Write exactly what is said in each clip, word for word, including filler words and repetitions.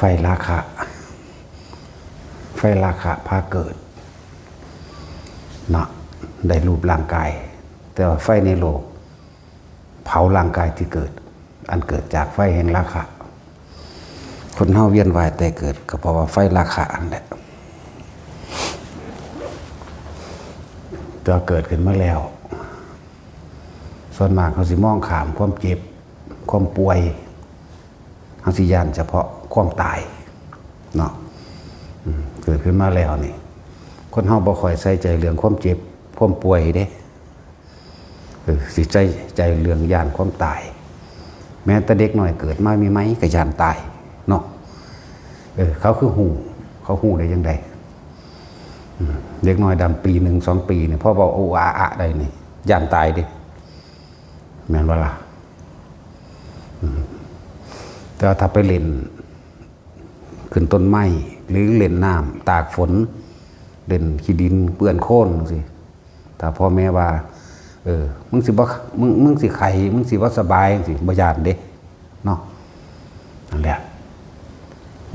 ไฟราคะ ไฟราคะพาเกิดเนาะ ได้รูปร่างกาย แต่ว่าไฟในโลก เผาร่างกายที่เกิด อันเกิดจากไฟแห่งราคะ คนเฮาเวียนว่ายแต่เกิดก็เพราะว่าไฟราคะอันแหละ ตัวเกิดขึ้นมาแล้ว ส่วนมากเขาสิมองข้ามความเจ็บ ความป่วย เขาสิย่านเฉพาะความตายเนาะ อืม เกิดขึ้นมาแล้วนี่ คนเฮาบ่ค่อยใส่ใจเรื่องความเจ็บ ความป่วยเด้ เออ สิใส่ใจเรื่องย่านความตาย แม้แต่เด็กน้อยเกิดมาใหม่ๆก็ย่านตายเนาะ เออ เขาคือฮู้ เขาฮู้ได้จั่งใด อืม เด็กน้อยดำปีหนึ่งสองปีนี่ พอเว้าโอ้อาอะได้นี่ ย่านตายเด้ แม่นบ่ล่ะ อืม แต่ว่าถ้าไปเล่น ขึ้นต้นไม้ หรือเล่นน้ำตากฝน เล่นขี้ดินเปื้อนโคลนจั่งซี้ ถ้าพ่อแม่ว่า เออ มึงสิบ่ มึง มึงสิไข้ มึงสิบ่สบายจั่งซี้ บ่ย่านเด้ เนาะ นั่นแหละ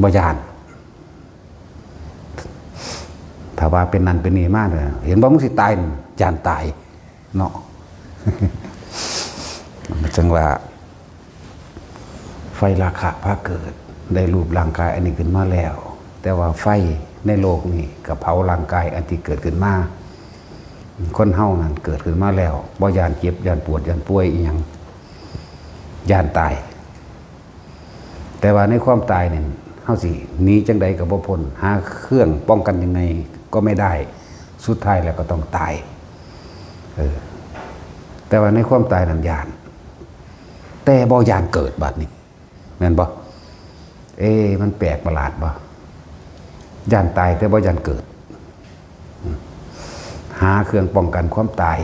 บ่ย่าน ถ้าว่าเป็นนั่นเป็นนี่มาเนี่ย เห็นบ่ มึงสิตาย ย่านตาย เนาะ จั่งว่า ไฟราคะพาเกิด ได้รูปร่างกายอันนี้ขึ้นมาแล้ว แต่ว่าไฟในโลกนี้ก็เผาร่างกายอันที่เกิดขึ้นมา คนเฮานั่นเกิดขึ้นมาแล้ว บ่ย่านเจ็บ ย่านปวด ย่านป่วยอิหยัง ย่านตาย แต่ว่าในความตายเนี่ย เฮาสิหนีจั่งใดก็บ่พ้น หาเครื่องป้องกันยังไงก็ไม่ได้ สุดท้ายแล้วก็ต้องตาย เออ แต่ว่าในความตายนั้นย่าน แต่บ่ย่านเกิด บัดนี้ แม่นบ่ เอ๊ะ มันแปลกประหลาดบ่ ย่านตายแต่บ่ย่านเกิด หาเครื่องป้องกันความตาย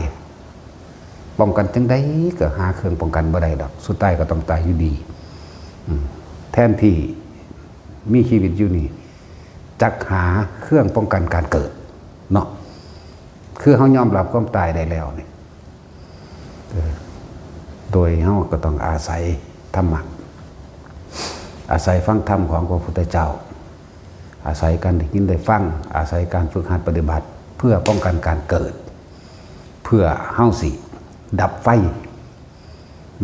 ป้องกันจั่งใดก็หาเครื่องป้องกันบ่ได้ดอก สุดท้ายก็ต้องตายอยู่ดี อืม แทนที่มีชีวิตอยู่นี่ จักหาเครื่องป้องกันการเกิดเนาะ คือเฮายอมรับความตายได้แล้วนี่ เออ โดยเฮาก็ต้องอาศัยธรรมะ อาศัยฟังธรรมของพระพุทธเจ้า อาศัยการได้ยินได้ฟัง อาศัยการฝึกหัดปฏิบัติ เพื่อป้องกันการเกิด เพื่อเฮาสิดับไฟ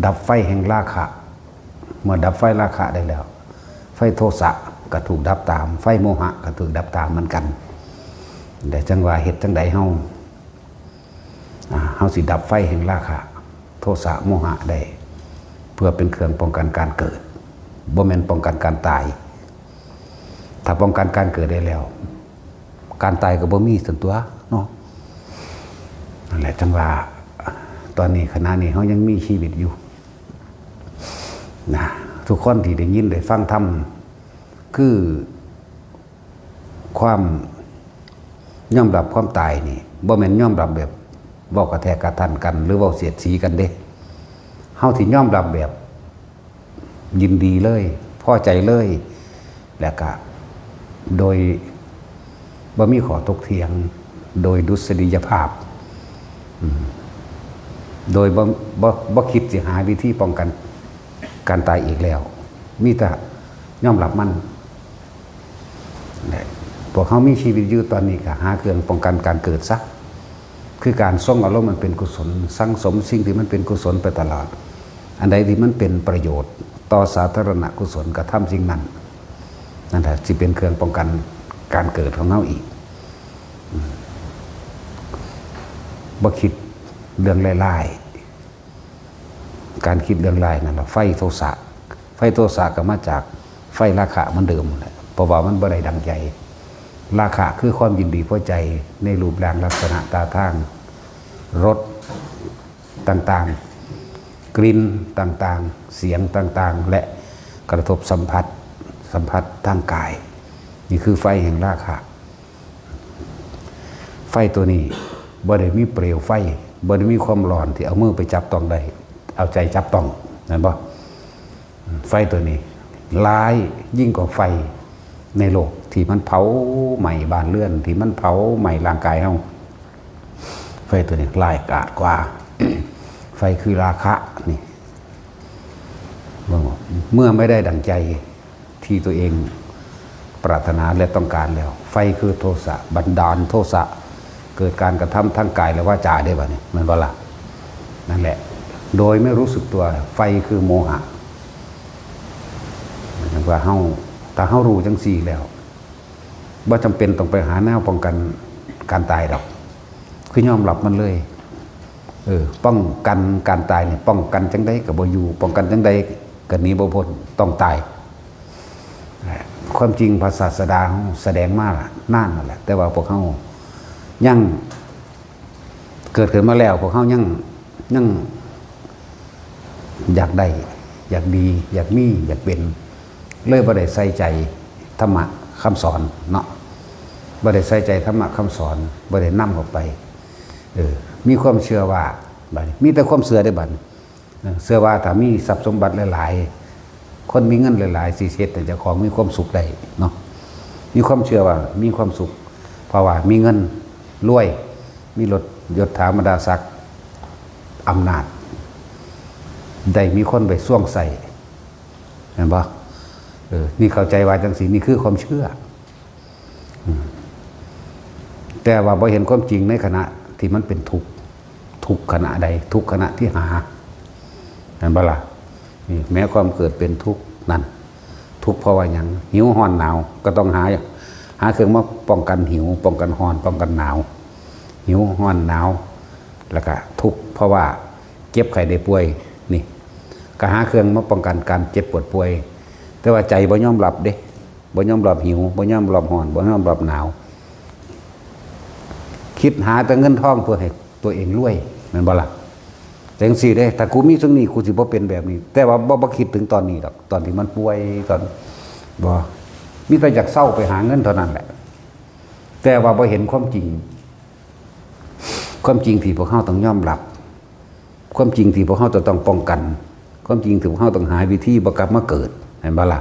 ดับไฟแห่งราคะ เมื่อดับไฟราคะได้แล้ว ไฟโทสะก็ถูกดับตาม ไฟโมหะก็ถูกดับตามเหมือนกัน แต่จั่งว่าเฮ็ดจั่งใดเฮา อ่า เฮาสิดับไฟแห่งราคะ โทสะ โมหะได้ เพื่อเป็นเครื่องป้องกันการเกิด บ่แม่นป้องกันการตาย ถ้าป้องกันการเกิดได้แล้ว การตายก็บ่มีซั่นตั๊วเนาะ นั่นแหละจั่งว่า ตอนนี้ขณะนี้เฮายังมีชีวิตอยู่นะ ทุกคนที่ได้ยินได้ฟังธรรม คือ ความยอมรับความตายนี่ บ่แม่นยอมรับแบบเว้ากระแทกกระทันกัน หรือเว้าเสียดสีกันเด้ เฮาสิยอมรับแบบยินดีเลย พอใจเลย แล้วก็โดยบ่มีข้อถกเถียง โดยดุษฎียภาพ อืม โดยบ่ บ่ บ่คิดสิหาวิธีป้องกันการตายอีกแล้ว มีแต่ยอมรับมัน พวกเฮามีชีวิตอยู่ตอนนี้ก็หาเครื่องป้องกันการเกิดซะ คือการทรงอารมณ์มันเป็นกุศล สั่งสมสิ่งที่มันเป็นกุศลไปตลอด อันใดที่มันเป็นประโยชน์ต่อสาธารณกุศล ก็ทำสิ่งนั้น นั่นแหละสิเป็นเครื่องป้องกันการเกิดของเฮาอีก อืม บ่คิดเรื่องร้ายๆ การคิดเรื่องร้ายนั่นล่ะ ไฟโทสะ ไฟโทสะก็มาจากไฟราคะเหมือนเดิมนั่นแหละ เพราะว่ามันบ่ได้ดังใจ ราคะคือความยินดีพอใจในรูปร่างลักษณะท่าทาง รสต่างๆ กลิ่นต่างๆ เสียงต่างๆ และกระทบสัมผัส สัมผัสทางกาย นี่คือไฟแห่งราคะ ไฟตัวนี้บ่ได้มีเปลวไฟ บ่ได้มีความร้อนที่เอามือไปจับต้องได้ เอาใจจับต้อง แม่นบ่ ไฟตัวนี้ร้ายยิ่งกว่าไฟในโลกที่มันเผาไหม้บ้านเรือน ที่มันเผาไหม้ร่างกายเฮา ไฟตัวนี้ร้ายกาจกว่า ไฟคือราคะนี่ เมื่อไม่ได้ดังใจที่ตัวเอง ปรารถนาและต้องการแล้ว ไฟคือโทสะ บันดาลโทสะ เกิดการกระทำทางกายและวาจาได้บ่เนี่ย แม่นบ่ล่ะ? นั่นแหละ โดยไม่รู้สึกตัว ไฟคือโมหะ หมายถึงว่าเฮา ถ้าเฮารู้จังซี่แล้ว บ่จำเป็นต้องไปหาแนวป้องกันการตายดอก คือยอมรับมันเลย เออ ป้องกันการตายเนี่ย ป้องกันจังใดก็บ่อยู่ ป้องกันจังใดก็หนีบ่พ้น ต้องตาย ความจริงพระศาสดาเฮาแสดงมาละนานนั่นแหละ แต่ว่าพวกเฮายัง เกิดขึ้นมาแล้ว พวกเฮายัง ยังอยากได้ อยากดี อยากมี อยากเป็น เลยบ่ได้ใส่ใจธรรมะคำสอนเนาะ บ่ได้ใส่ใจธรรมะคำสอน บ่ได้นำออกไป เออ มีความเชื่อว่า บัดนี้มีแต่ความเชื่อได้บัดนี้ เออ เชื่อว่าถ้ามีทรัพย์สมบัติหลายๆ คนมีเงินหลายๆ สิเฮ็ดให้เจ้าของมีความสุขได้เนาะ มีความเชื่อว่ามีความสุข เพราะว่ามีเงิน รวย มีรถยศถาบรรดาศักดิ์ อำนาจ ได้มีคนไปซ่วงใส่ เห็นบ่? เออ นี่เข้าใจว่าจังซี่ นี่คือความเชื่อ อืม แต่ว่าบ่เห็นความจริงในขณะที่มันเป็นทุกข์ ทุกข์ขณะใด ทุกข์ขณะที่หา เห็นบ่ล่ะ? นี่แม้ความเกิดเป็นทุกข์นั่น ทุกข์เพราะว่าหยัง? หิว ร้อน หนาว ก็ต้องหา หาเครื่องมาป้องกันหิว ป้องกันร้อน ป้องกันหนาว หิว ร้อน หนาว แล้วก็ทุกข์เพราะว่าเจ็บไข้ได้ป่วย นี่ ก็หาเครื่องมาป้องกันการเจ็บปวดป่วย แต่ว่าใจบ่ยอมรับเด้ บ่ยอมรับหิว บ่ยอมรับร้อน บ่ยอมรับหนาว คิดหาแต่เงินทองเพื่อให้ตัวเองรวย แม่นบ่ล่ะ? แต่จังซี่เด้ ถ้ากูมีส่ำนี้ กูสิบ่เป็นแบบนี้ แต่ว่าบ่ บ่คิดถึงตอนนี้ดอก ตอนที่มันป่วย ตอน บ่ มีแต่อยากเซาไปหาเงินเท่านั้นแหละ แต่ว่าบ่เห็นความจริง ความจริงที่พวกเฮาต้องยอมรับ ความจริงที่พวกเฮาจะต้องป้องกัน ความจริงที่พวกเฮาต้องหาวิธีบ่กลับมาเกิด เห็นบ่ล่ะ?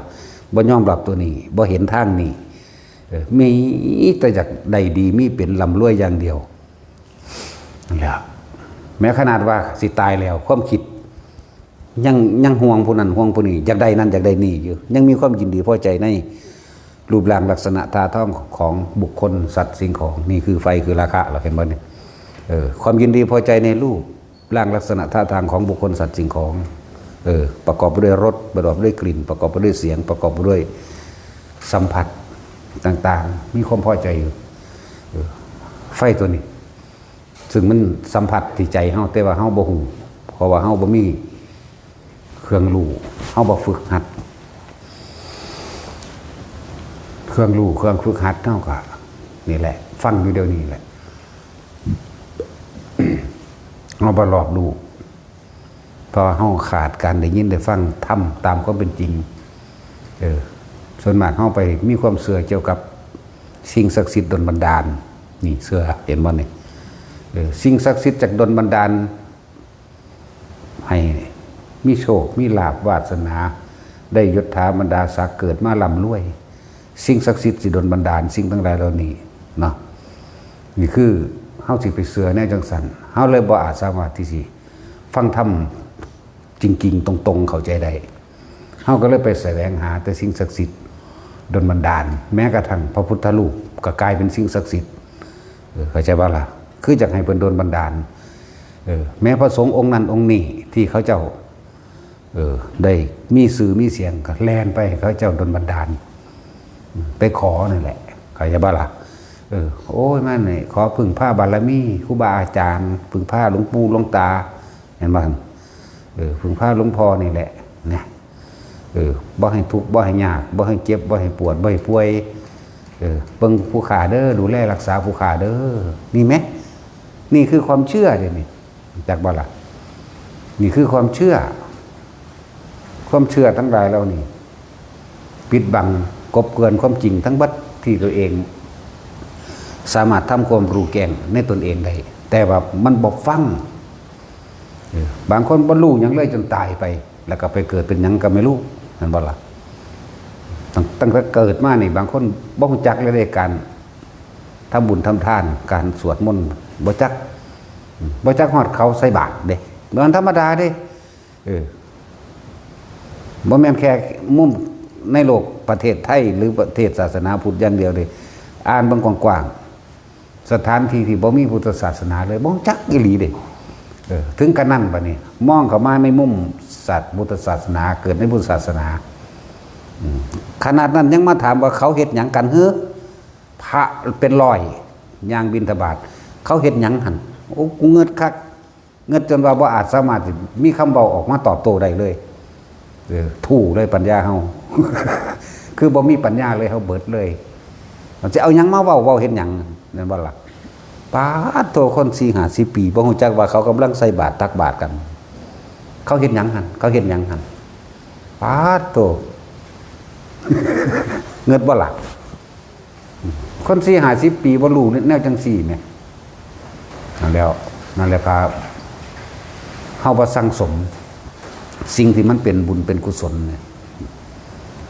บ่ยอมรับตัวนี้ บ่เห็นทางนี้ เออ มีแต่อยากได้ดี มีเป็นร่ำรวยอย่างเดียว นั่นแหละ แม้ขนาดว่าสิตายแล้ว ความคิดยัง ยังห่วงผู้นั้นห่วงผู้นี้ อยากได้นั่นอยากได้นี่อยู่ ยังมีความยินดีพอใจในรูปร่างลักษณะท่าทางของบุคคลสัตว์สิ่งของ นี่คือไฟคือราคะ เราเห็นบ่เนี่ย? เออ ความยินดีพอใจในรูปร่างลักษณะท่าทางของบุคคลสัตว์สิ่งของ เออ ประกอบไปด้วยรส ประกอบไปด้วยกลิ่น ประกอบไปด้วยเสียง ประกอบไปด้วยสัมผัสต่างๆ มีความพอใจอยู่ เออ ไฟตัวนี้ ซึ่งมันสัมผัสที่ใจเฮา แต่ว่าเฮาบ่ฮู้ เพราะว่าเฮาบ่มีเครื่องรู้ เฮาบ่ฝึกหัด เครื่องรู้ เครื่องฝึกหัดเฮาก็นี่แหละ ฟังอยู่เดี๋ยวนี้แหละ เฮาบ่รอบรู้ เพราะว่าเฮาขาดการได้ยินได้ฟังธรรมตามความเป็นจริง เออ ส่วนมากเฮาไปมีความเชื่อเกี่ยวกับสิ่งศักดิ์สิทธิ์ดลบันดาล นี่เชื่อ เห็นบ่นี่? เออ สิ่งศักดิ์สิทธิ์จักดลบันดาล ให้มีโชค มีลาภ วาสนา ได้ยศถาบรรดาศักดิ์ เกิดมาร่ำรวย สิ่งศักดิ์สิทธิ์สิดลบันดาลสิ่งทั้งหลายเหล่านี้เนาะ นี่คือเฮาสิไปเชื่อแนวจังซั่น เฮาเลยบ่อาจสามารถที่สิฟังธรรมจริงๆ ตรงๆ เข้าใจได้ เฮาก็เลยไปแสวงหาแต่สิ่งศักดิ์สิทธิ์ดลบันดาล แม้กระทั่งพระพุทธรูปก็กลายเป็นสิ่งศักดิ์สิทธิ์ เออ เข้าใจบ่ล่ะ? คืออยากให้เพิ่นดลบันดาล เออ แม้พระสงฆ์องค์นั้นองค์นี้ที่เขาเจ้า เออ ได้มีชื่อมีเสียงก็แล่นไปให้เขาเจ้าดลบันดาล ไปขอนั่นแหละ เข้าใจบ่ล่ะ? เออ โอ้ย มานี่ขอพึ่งพาบารมีครูบาอาจารย์ พึ่งพาหลวงปู่หลวงตา เห็นบ่? เออ พึ่งพาหลวงพ่อนี่แหละ นะ เออ บ่ให้ทุกข์ บ่ให้ยาก บ่ให้เจ็บ บ่ให้ปวด บ่ให้ป่วย เออ เบิ่งผู้ข้าเด้อ ดูแลรักษาผู้ข้าเด้อ นี่แหม นี่คือความเชื่อเด้นี่ จักบ่ล่ะ? นี่คือความเชื่อ ความเชื่อทั้งหลายเหล่านี้ ปิดบังกลบเกลื่อนความจริงทั้งเบิดที่ตัวเอง สามารถทำความรู้แจ้งในตนเองได้ แต่ว่ามันบ่ฟัง เออ บางคนบ่รู้หยังเลยจนตายไป แล้วก็ไปเกิดเป็นหยังก็ไม่รู้ แม่นบ่ล่ะ? ตั้ง ตั้งแต่เกิดมานี่ บางคนบ่รู้จักเลยเด้ การทำบุญทำทาน การสวดมนต์ บ่จัก อืม บ่จักฮอดเขาใส่บาตรเด้ มันธรรมดาเด้ เออ บ่แม่นแค่มุมในโลก ประเทศไทยหรือประเทศศาสนาพุทธอย่างเดียวเด้ อ่านเบิ่งกว้างๆ สถานที่ที่บ่มีพุทธศาสนาเลย บ่รู้จักอีหลีเด้ เออ ถึงกะนั้นบัดนี้ มองเข้ามาในมุมศาส- พุทธศาสนา เกิดในพุทธศาสนา อืม ขนาดนั้นยังมาถามว่าเขาเฮ็ดหยังกันหือ พระเป็นร้อย ย่างบิณฑบาต เขาเฮ็ดหยังหั่น โอ้ กูเงิดคัก เงิดจนว่าบ่อาจสามารถสิมีคำเว้าออกมาตอบโต้ได้เลย เออ ทู่เลยปัญญาเฮา คือบ่มีปัญญาเลย เฮาเบิดเลย มันสิเอาหยังมาเว้า เว้าเฮ็ดหยัง แม่นบ่ล่ะ ป๊าดโธ่ คนสี่ห้าสิบปี บ่รู้จักว่าเขากำลังใส่บาตรตักบาตรกัน เขาเฮ็ดหยังหั่น เขาเฮ็ดหยังหั่น ป๊าดโธ่ เงิดบ่ล่ะ คนสี่ห้าสิบปีบ่รู้แนวจังซี่แหม นั่นแล้ว นั่นแหละครับ เฮาบ่สั่งสม สิ่งที่มันเป็นบุญเป็นกุศลเนี่ย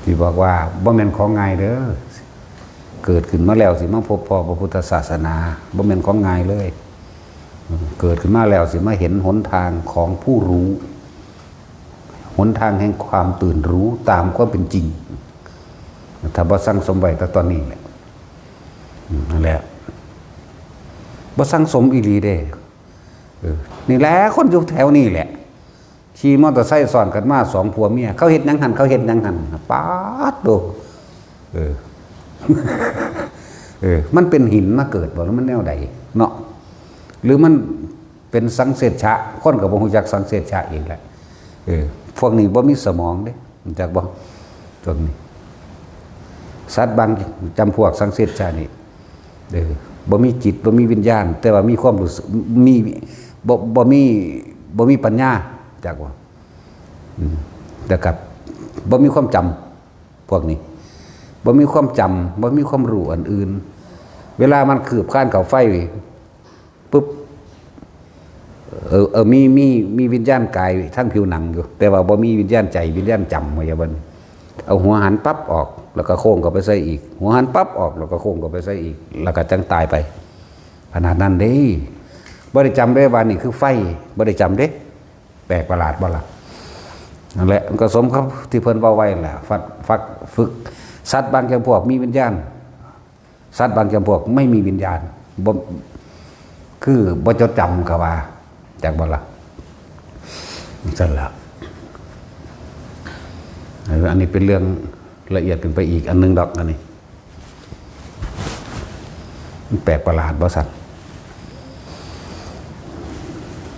ที่บอกว่าบ่แม่นของง่ายเด้อ เกิดขึ้นมาแล้วสิมาพบพ้อพระพุทธศาสนา บ่แม่นของง่ายเลย เกิดขึ้นมาแล้วสิมาเห็นหนทางของผู้รู้ หนทางแห่งความตื่นรู้ตามความเป็นจริง ถ้าบ่สั่งสมไว้แต่ตอนนี้แหละ อืม นั่นแหละ บ่สั่งสมอีหลีเด้ เออ นี่แหละคนอยู่แถวนี้แหละ ขี่มอเตอร์ไซค์ซ้อนกันมาสองผัวเมีย เขาเฮ็ดหยังหั่น เขาเฮ็ดหยังหั่น ป๊าดโธ่ เออ เออ มันเป็นหินมาเกิดบ่ หรือมันแนวใดเนาะ หรือมันเป็นสังเสชะ คนก็บ่รู้จักสังเสชะอีกแหละ เออ พวกนี้บ่มีสมองเด้ รู้จักบ่ พวกนี้ สัตว์บางจำพวกสังเสชะนี่ เออ บ่มีจิต บ่มีวิญญาณ แต่ว่ามีความรู้สึก มี บ่ บ่มี บ่มีปัญญา จักบ่ อืม แล้วก็บ่มีความจำ พวกนี้ บ่มีความจำ บ่มีความรู้อันอื่น เวลามันคืบคลานเข้าไฟปุ๊บ เออ เออ มี มี มีวิญญาณกายทางผิวหนังอยู่ แต่ว่าบ่มีวิญญาณใจ วิญญาณจำ ว่าอย่างนั้น เอาหัวหันปั๊บออก แล้วก็โค้งเข้าไปใส่อีก หัวหันปั๊บออก แล้วก็โค้งเข้าไปใส่อีก แล้วก็จั่งตายไป ขนาดนั้นเด้ บ่ได้จำได้ว่านี่คือไฟ บ่ได้จำเด้ แปลกประหลาดบ่ล่ะ นั่นแหละ มันก็สมกับที่เพิ่นเว้าไว้แหละ ฟัก ฟัก ฝึก สัตว์บางจำพวกมีวิญญาณ สัตว์บางจำพวกไม่มีวิญญาณ บ่ คือบ่จดจำ เขาว่า จักบ่ล่ะ ซั่นล่ะ อันนี้เป็นเรื่องละเอียดขึ้นไปอีกอันหนึ่งดอก อันนี้ มันแปลกประหลาดบ่ซั่น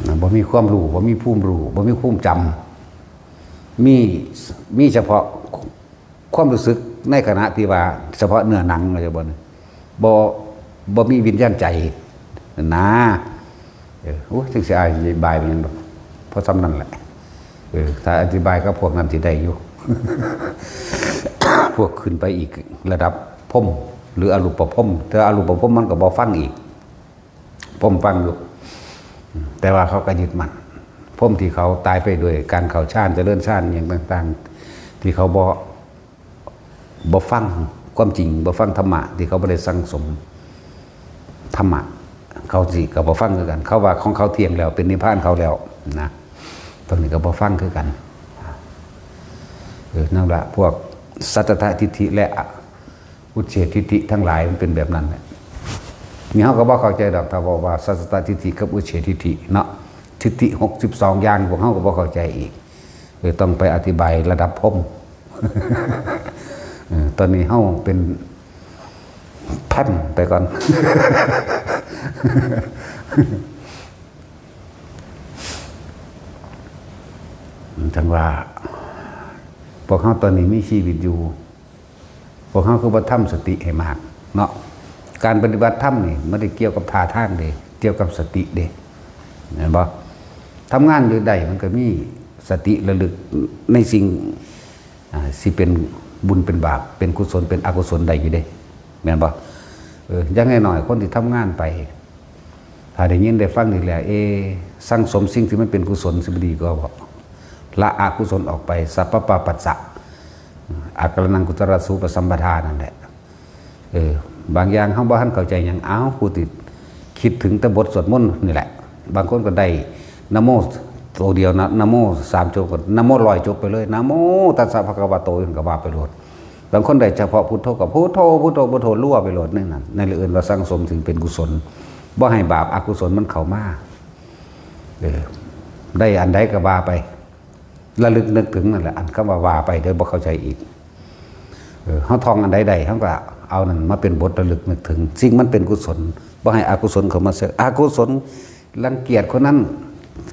นะ บ่มีความรู้ บ่มีภูมิรู้ บ่มีภูมิจำ มี มีเฉพาะความรู้สึกในขณะที่ว่าเฉพาะเนื้อหนัง เข้าใจบ่นี่ บ่ บ่มีวิญญาณใจ นะ เออ โอ้ย จั่งสิอธิบายไปหยังดอก เพราะส่ำนั่นแหละ เออ ถ้าอธิบายกับพวกนั้นสิได้อยู่ พวกขึ้นไปอีกระดับพรหม หรืออรูปพรหม แต่อรูปพรหมมันก็บ่ฟังอีก พรหมฟังอยู่ แต่ว่าเขาก็ยึดมั่น พรหมที่เขาตายไปด้วยการเข้าฌาน เจริญฌาน อหย่างต่างๆ ที่เขาบ่ บ่ฟังความจริง บ่ฟังธรรมะ ที่เขาบ่ได้สั่งสมธรรมะ เขาสิก็บ่ฟังคือกัน เขาว่าของเขาเที่ยงแล้ว เป็นนิพพานเขาแล้วนะ ตรงนี้ก็บ่ฟังคือกัน เออ นั่นละ พวกสัจจทิฏฐิและอุจเฉททิฏฐิทั้งหลายมันเป็นแบบนั้นแหละ นี่เฮาก็บ่เข้าใจดอก ถ้าบอกว่าสัจจทิฏฐิกับอุจเฉททิฏฐิเนาะ ทิฏฐิหกสิบสองอย่าง พวกเฮาก็บ่เข้าใจอีก เออ ต้องไปอธิบายระดับพรหม เออ ตอนนี้เฮาเป็นพรหมไปก่อน จั่งว่า พวกเฮาตอนนี้มีชีวิตอยู่ พวกเฮาคือบ่ทำสติให้มากเนาะ การปฏิบัติธรรมนี่มันได้เกี่ยวกับท่าทางเด้ เกี่ยวกับสติเด้ เห็นบ่ ทำงานอยู่ใดมันก็มีสติระลึกในสิ่ง อ่า สิเป็นบุญเป็นบาป เป็นกุศลเป็นอกุศลได้อยู่เด้ แม่นบ่ เออ อย่างน้อยๆ คนที่ทำงานไป ถ้าได้ยินได้ฟังนี่แหละ เอ สั่งสมสิ่งที่มันเป็นกุศลสิบ่ดีกว่าบ่ ละอกุศลออกไป สัพพะปาปัสสะ อาการนังกุศลสูปสัมปทานั่นแหละ เออ บางอย่างเฮาบ่ทันเข้าใจหยัง อ้าว กูติคิดถึงแต่บทสวดมนต์นี่แหละ บางคนก็ได้นะโมตัวเดียวนะ นะโมสามจบก็นะโมร้อยจบไปเลย นะโมตัสสะภะคะวะโต ก็ว่าไปโลด บางคนได้เฉพาะพุทโธกับพุทโธพุทโธพุทโธรัวไปโลดในนั้น ในเรื่องอื่นว่าสั่งสมสิ่งเป็นกุศล บ่ให้บาปอกุศลมันเข้ามา เออ ได้อันใดก็ว่าไป ระลึกนึกถึงนั่นแหละ อันคำว่าว่าไปเดี๋ยวบ่เข้าใจอีก เออ เฮาท่องอันใดได้ เฮาก็เอานั่นมาเป็นบทระลึกนึกถึง สิ่งมันเป็นกุศล บ่ให้อกุศลเข้ามาแทรก อกุศล รังเกียจคนนั้น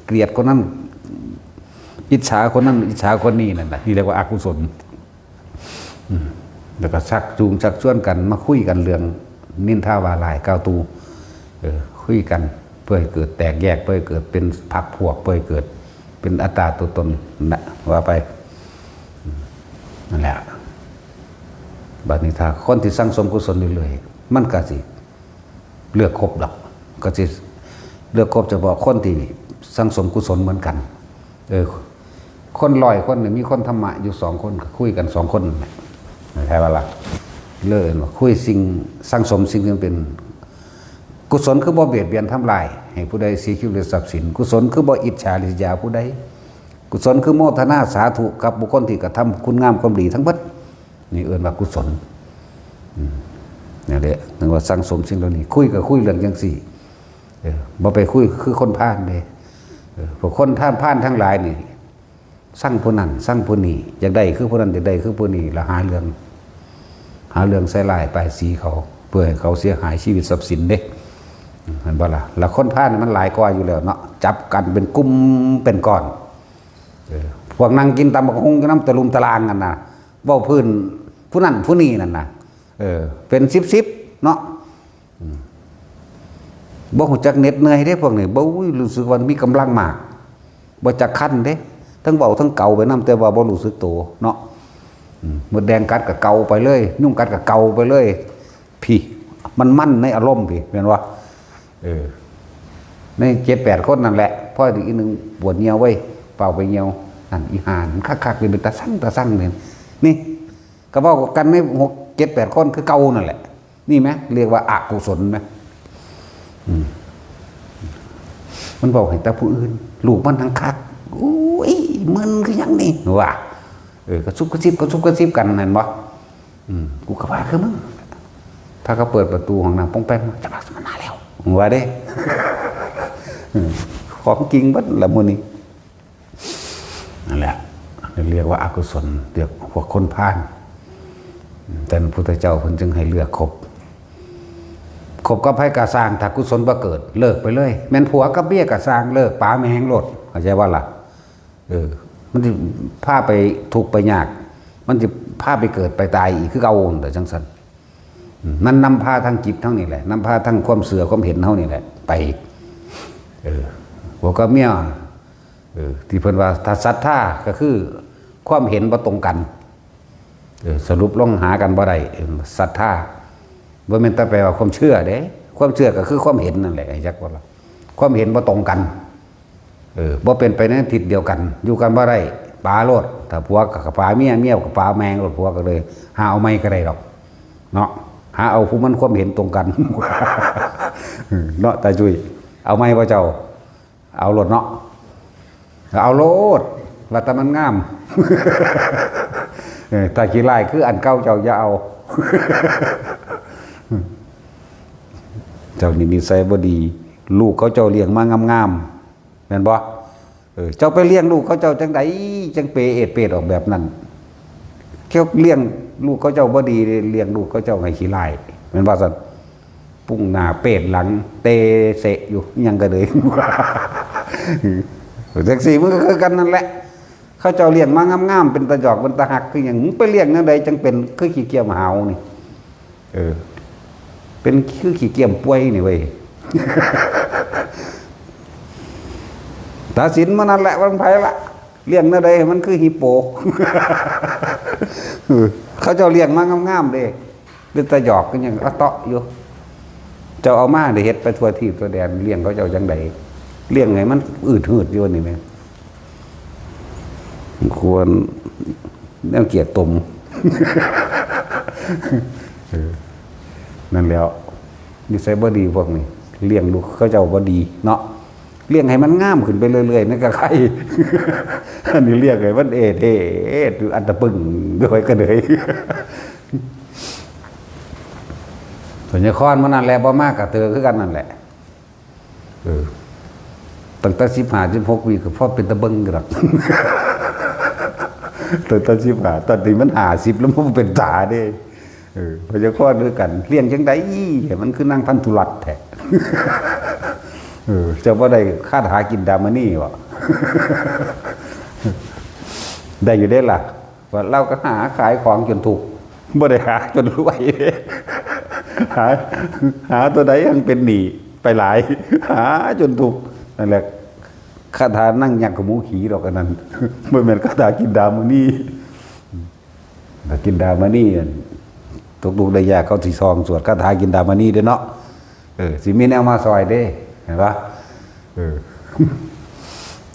เกลียดคนนั้น อิจฉาคนนั้น อิจฉาคนนี้นั่นน่ะ นี่เรียกว่าอกุศล อืม แล้วก็ชักจูงชักชวนกันมาคุยกันเรื่องนินทาว่าร้ายกล่าวตู่ เออ คุยกันเพื่อให้เกิดแตกแยก เพื่อให้เกิดเป็นพรรคพวก เพื่อให้เกิดเป็นอัตตาตัวตนนะ ว่าไป อืม นั่นแหละ บัดนี้ถ้าคนที่สั่งสมกุศลเรื่อยๆ มันก็สิเลือกคบดอก ก็สิเลือกคบเฉพาะคนที่สั่งสมกุศลเหมือนกัน เออ คนร้อยคนเนี่ยมีคนธรรมะอยู่สองคน ก็คุยกันสองคนนั่นแหละ ใช่ปะล่ะ เลยว่าคุยสิ่งสั่งสมสิ่งที่มันเป็นกุศล คือบ่เบียดเบียนทำลายให้ผู้ใดเสียชีวิตหรือทรัพย์สิน กุศลคือบ่อิจฉาริษยาผู้ใด กุศลคือโมทนาสาธุกับบุคคลที่กระทำคุณงามความดีทั้งหมด นี่เอิ้นว่ากุศล อืม นั่นแหละ นึกว่าสั่งสมสิ่งเหล่านี้ คุยก็คุยเรื่องจังซี่ เออ บ่ไปคุยคือคนพาลเด้ เออ พวกคนท่านพาลทั้งหลายนี่ สั่งผู้นั้น สั่งผู้นี้ อยากได้คือผู้นั้น อยากได้คือผู้นี้ แล้วหาเรื่อง หาเรื่องใส่ร้ายป้ายสีเขา เพื่อให้เขาเสียหายชีวิตทรัพย์สินเด้ เห็นบ่ล่ะ แล้วคนพาลนี่มันหลายกว่าอยู่แล้วเนาะ จับกันเป็นกลุ่มเป็นก้อน เออ พวกนั่งกินตำบักหุ่งอยู่นำตะลุมตะลางกันน่ะ เว้าพื้นผู้นั้นผู้นี้นั่นน่ะ เออ เป็นสิบๆ เนาะ อืม บ่ฮู้จักเหน็ดเหนื่อยเด้พวกนี้ บ่ อุ้ย รู้สึกว่ามีกำลังมาก บ่จักคันเด้ ทั้งเว้าทั้งเกาไปนำ แต่ว่าบ่รู้สึกโตเนาะ อืม มดแดงกัดก็เกาไปเลย ยุงกัดก็เกาไปเลย พี้ มันๆ ในอารมณ์พี้ แม่นบ่ เออ ในเจ็ดแปดคนนั่นแหละ พออีกหนึ่งปวดเยี่ยวเว้ย เฝ้าไปเยี่ยว นั่นอีห่า มันคักๆ เลย เป็นตาสั่งตาสั่งเนี่ย นี่ ก็เว้ากันในหกเจ็ดแปดคนคือเก่านั่นแหละ นี่ไหม เรียกว่าอกุศลไหม อืม มันบอกให้แต่ผู้อื่น ลูกมันทั้งคัก อุ้ย มึนคือหยังนี่ ว่า เออ กระซุบกระซิบ กระซุบกระซิบกันนั่นบ่ อืม กูก็ว่าคือมึง ถ้าเขาเปิดประตูห้องน้ำป้องแป้ง จะมาสมนาแล้ว มึงว่าเด้ อืม ของจริงเบิดละมื้อนี้ นั่นแหละ เรียกว่าอกุศล เรียกพวกคนพาล แต่พระพุทธเจ้าเพิ่นจึงให้เลือกคบ คบกับไผก็ซ่าง ถ้ากุศลบ่เกิด เลิกไปเลย แม่นผัวกับเมียก็ซ่าง เลิกป๋าแม่งโลด เข้าใจบ่ล่ะ เออ มันสิพาไปทุกข์ไปยาก มันสิพาไปเกิดไปตายอีกคือเก่า แต่จังซั่น อืม มันนำพาทางจิตเฮานี่แหละ นำพาทางความเชื่อความเห็นเฮานี่แหละ ไป เออ ผัวกับเมีย เออ ที่เพิ่นว่าถ้าศรัทธาก็คือความเห็นบ่ตรงกัน เออ สรุปลงหากันบ่ได้ เออ ศรัทธา บ่แม่นแต่แปลว่าความเชื่อเด้ ความเชื่อก็คือความเห็นนั่นแหละ ไอ้จักว่าล่ะ ความเห็นบ่ตรงกัน เออ บ่เป็นไปในทิศเดียวกัน อยู่กันบ่ได้ ป๋าโลด ถ้าผัวก็ป๋าเมีย เมียก็ป๋าแม่งโลด ผัวก็เลย หาเอาใหม่ก็ได้ดอก เนาะ หาเอาผู้มันความเห็นตรงกัน เนาะ ตาจุ้ย เอาใหม่บ่เจ้า เอาโลดเนาะ เอาโลด ว่าแต่มันงาม เออ ถ้าขี้ร้ายคืออันเก่าเจ้าอย่าเอา เจ้านี่นิสัยบ่ดี ลูกเขาเจ้าเลี้ยงมางามๆ แม่นบ่ เออ เจ้าไปเลี้ยงลูกเขาเจ้าจังใด จังเปเอดเปดออกแบบนั้น เจ้าเลี้ยงลูกเขาเจ้าบ่ดี เลี้ยงลูกเขาเจ้าให้ขี้ร้าย แม่นบ่ซั่น ปุ้งหน้าเปดหลัง เตเสะอยู่ ยังก็เลย จังซี่มันก็คือกันนั่นแหละ เขาเจ้าเลี้ยงมางามๆ เป็นตาหยอก เป็นตาฮัก คือหยัง มึงไปเลี้ยงแนวใดจังเป็น คือขี้เกียจหาวนี่ เออ เป็นคือขี้เกียจป่วยนี่เว้ย ตัดสินมานั่นแหละ ว่ามันไผละ เลี้ยงแนวใดให้มันคือฮิปโป เออ เขาเจ้าเลี้ยงมางามๆ เด้ เป็นตาหยอก คือหยังอะเตาะอยู่ เจ้าเอามาได้เฮ็ดไปทั่วทีปทั่วแดน เลี้ยงเขาเจ้าจังใด เลี้ยงให้มันอืดหืดอยู่นี่แม่น ควรแนวเกียรติตม เออ นั่นแหล้ว นิสัยบ่ดีพวกนี้ เลี้ยงลูกเขาเจ้าบ่ดีเนาะ เลี้ยงให้มันงามขึ้นไปเรื่อยๆ นั่นก็ใคร อันนี้เลี้ยงให้มันเอดเอดอยู่อันตะปึงด้วยก็เลย พญาคอนมันนั่นแหละ บ่มากกับเธอคือกันนั่นแหละ เออ ตั้งแต่สิบห้า สิบหก ปีก็พอเป็นตาเบิ่งอยู่ดอก ตั้งแต่สิบห้า ตอนนี้มันห้าสิบแล้ว มันเป็นตาเด้ เออ พญาคอนคือกัน เลี้ยงจังใด๋ มันคือนางพันธุรัตน์แท้ เออ เจ้าบ่ได้คาถากินดามณีบ่ ได้อยู่เด้ล่ะ ว่าเราก็หาขายของจนทุกข์ บ่ได้หาจนรวย หา หาตัวใดยังเป็นหนี้ไปหลาย หาจนทุกข์ นั่นแหละ คาถานั่งยักษ์ขมูขี่ดอกอันนั้น บ่แม่นคาถากินดามณี ถ้ากินดามณีนั่น ตกทุกข์ได้ยากเขาสิซองสวดคาถากินดามณีเด้อเนาะ เออ สิมีแนวมาซอยเด้ เห็นปะ เออ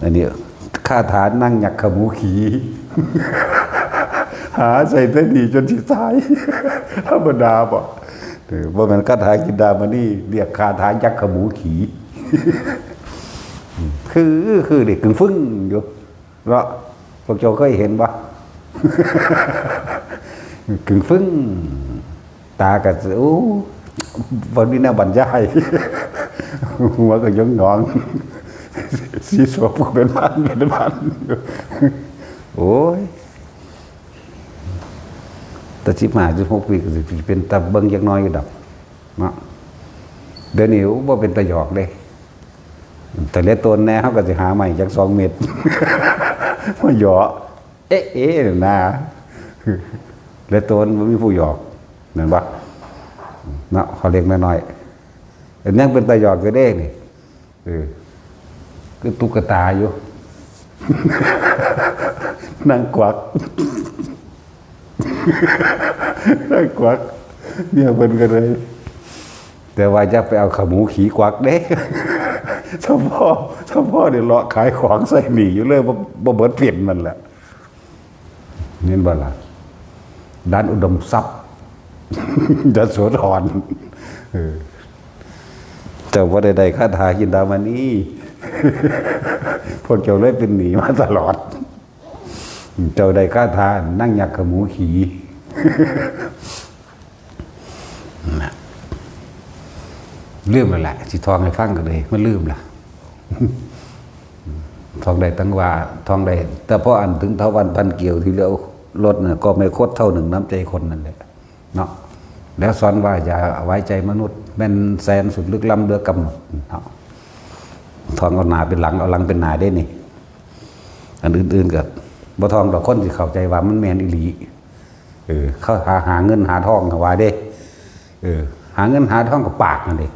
อันนี้คาถานั่งยักษ์ขมูขี่ หาใส่แต่หนี้จนสิตาย ธรรมดาบ่ เออ บ่แม่นคาถากินดามณี เรียกคาถายักษ์ขมูขี่ คือ คือเด็กกึ่งฟึ่งอยู่ เนาะ พวกเจ้าเคยเห็นบ่ กึ่งฟึ่ง ตากะ โอ้ บ่มีแนวบรรยาย หัวก็หยองๆ สีสวบก็เป็นพัน เป็นพัน โอ้ย แต่สิบห้า สิบหก ปีก็สิเป็นตาเบิ่งจักหน่อยอยู่ดอก เนาะ เดี๋ยวนี้ โอ้ บ่เป็นตาหยอกเด้ แต่เหลือตนแน่ เฮาก็สิหาใหม่จักสองเม็ด มาหยอก เอ๊ะ เอ๊ะ นะ เหลือตนบ่มีผู้หยอก แม่นบ่ เนาะ เขาเล็กน้อยๆ แต่ยังเป็นตาหยอกอยู่เด้นี่ เออ คือตุ๊กตาอยู่ นั่งกวัก นั่งกวัก เนี่ยเพิ่นก็เลย แต่ว่าอย่าไปเอาขมูขี่กวักเด้ เฉพาะ เฉพาะเนี่ยเลาะขายของใส่หนี้อยู่เลย บ่ บ่เบิดเปลี่ยนมันแหละ เห็นบ่ล่ะ ด้านอุดมทรัพย์ ยโสธร เออ เจ้าบ่ได้ได้คาถากินดามณี พวกเจ้าเลยเป็นหนี้มาตลอด เจ้าได้คาถานั่งยักษ์ขมูขี่ นะ ลืมแล้วแหละ สิท่องให้ฟังก็เลย มันลืมละ ท่องได้ตั้งว่า ท่องได้ แต่พออันถึงเถาวัลย์พันเกลียวที่เลี้ยวรถน่ะ ก็ไม่คดเท่าหนึ่งน้ำใจคนนั่นแหละ เนาะ แล้วสอนว่าอย่าไว้ใจมนุษย์ แม่นแสนสุดลึกล้ำเหลือกำหนด เนาะ ท่องเอาหน้าเป็นหลัง เอาหลังเป็นหน้าเด้นี่ อันอื่นๆก็บ่ท่องดอก คนสิเข้าใจว่ามันแม่นอีหลี เออ เขาหา หาเงินหาทองว่าเด้ เออ หาเงินหาทองกับปากนั่นเด้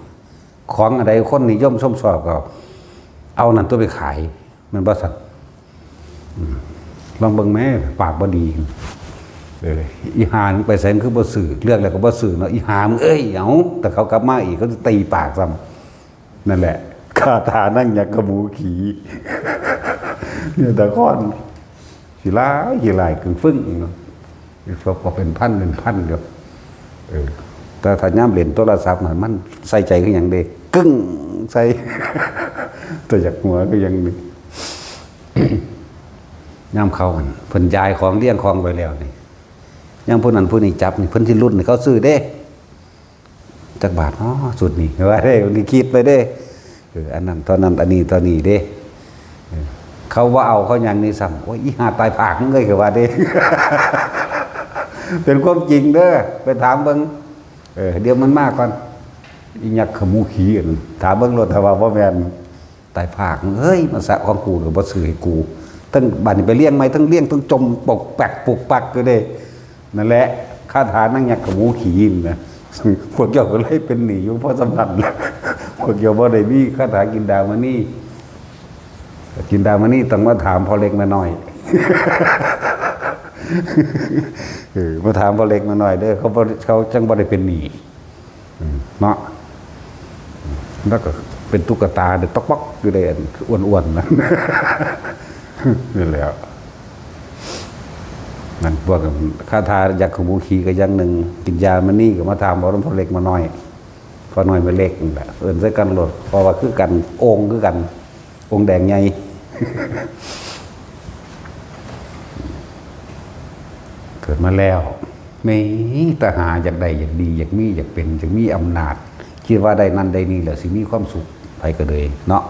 ของอันใดคนนิยมชมชอบก็เอานั่นตัวไปขาย แม่นบ่ซั่น อืม ลองเบิ่งแหม ปากบ่ดี เออ อีห่ามึงไปไสมึงคือบ่ซื้อ เลือกแล้วก็บ่ซื้อเนาะ อีห่ามึงเอ้ย เอ้า แต่เขากลับมาอีก เขาสิตีปากซ้ำ นั่นแหละ คาถานั่งยักษ์ขมูขี่ เนี่ย แต่ก่อน ขี้ร้าย ขี้ร้าย กึ่งฟึ่งเนาะ ศพก็เป็นพัน เป็นพันอยู่ เออ แต่ถ้ายามเล่นโทรศัพท์น่ะ มันใส่ใจคือหยังเด้ กึ้งใส่ แต่อยากหัวคือหยังนี่ ยามเขาหั่น เพิ่นย้ายของเรียงของไว้แล้วนี่ ยามผู้นั้นผู้นี้จับนี่ เพิ่นสิลุ้นให้เขาซื้อเด้ จักบาทเนาะ ชุดนี้ ว่าเด้ นี่คิดไปเด้ เออ อันนั้นเท่านั้น อันนี้เท่านี้เด้ เออ เขาว่าเอาเขาหยังนี่ซ้ำ โอ้ย อีห่าตายผากมึงเอ้ย คือว่าเด้ เป็นความจริงเด้อ ไปถามเบิ่ง เออ เดี๋ยวมันมาก่อน อีหยักษ์ขมูขี่อันนั้น ถามเบิ่งโลด ถ้าว่าบ่แม่น ตายผาก เฮ้ย มาสะของกูหรือบ่ซื้อให้กู ทั้งบัดนี้ไปเลี้ยงใหม่ ทั้งเลี้ยง ทั้งจมปกแปกปุกปักอยู่เด้ นั่นแหละ คาถานั่งยักษ์ขมูขี่นะ พวกเจ้าก็เลยเป็นหนี้อยู่เพราะสำนัก พวกเจ้าบ่ได้มีคาถากินดามณี กินดามณีต้องมาถามพ่อเล็กแม่น้อย เออ มาถามพ่อเล็กแม่น้อยเด้อ เขาบ่ เขาจังบ่ได้เป็นหนี้ อืม เนาะ แล้วก็เป็นตุ๊กตาเด้อ ต๊อกป๊อกอยู่เลย อ้วนๆ นั่น นี่แหละ นั่นพวกคาถายักษ์ขมูขี่ก็อย่างหนึ่ง กินยามณีก็มาถามเอานำพ่อเล็กแม่น้อย พ่อน้อยแม่เล็กนั่นแหละ เอิ้นใส่กันโลด เพราะว่าคือกัน องค์คือกัน องค์แดงใหญ่ เกิดมาแล้ว มีแต่หาอยากได้อยากดีอยากมีอยากเป็นอยากมีอำนาจ คิดว่าได้นั่นได้นี่แล้วสิมีความสุข ไผก็เลยเนาะ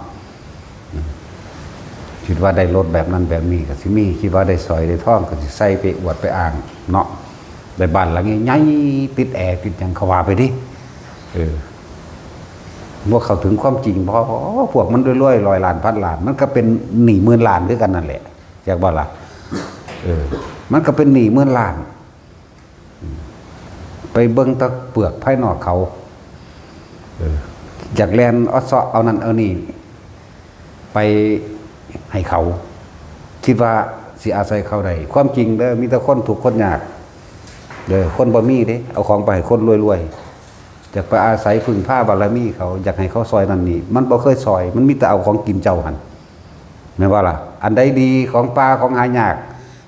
คิดว่าได้รถแบบนั้นแบบนี้ก็สิมี คิดว่าได้สร้อยได้ทองก็สิใส่ไปอวดไปอ้างเนาะ ได้บ้านหลังใหญ่ๆติดแอร์ติดหยังเขาว่าไปดิ เออบ่เข้าถึงความจริง เพราะพวกมันรวยๆร้อยล้านพันล้าน มันก็เป็นหนี้หมื่นล้านคือกันนั่นแหละ จักบ่ล่ะ เออ มันก็เป็นหนี้หมื่นล้าน ไปเบิ่งแต่เปลือกภายนอกเขา เออ อยากแล่นเอาเซาะเอานั่นเอานี่ ไปให้เขา คิดว่าสิอาศัยเขาได้ ความจริงเด้อ มีแต่คนทุกข์คนยาก เด้อ คนบ่มีเด้ เอาของไปให้คนรวยๆ อยากไปอาศัยพึ่งพาบารมีเขา อยากให้เขาซอยนั่นนี่ มันบ่เคยซอย มันมีแต่เอาของกินเจ้าหั่น แม่นบ่ล่ะ อันใดดีของป่าของหายาก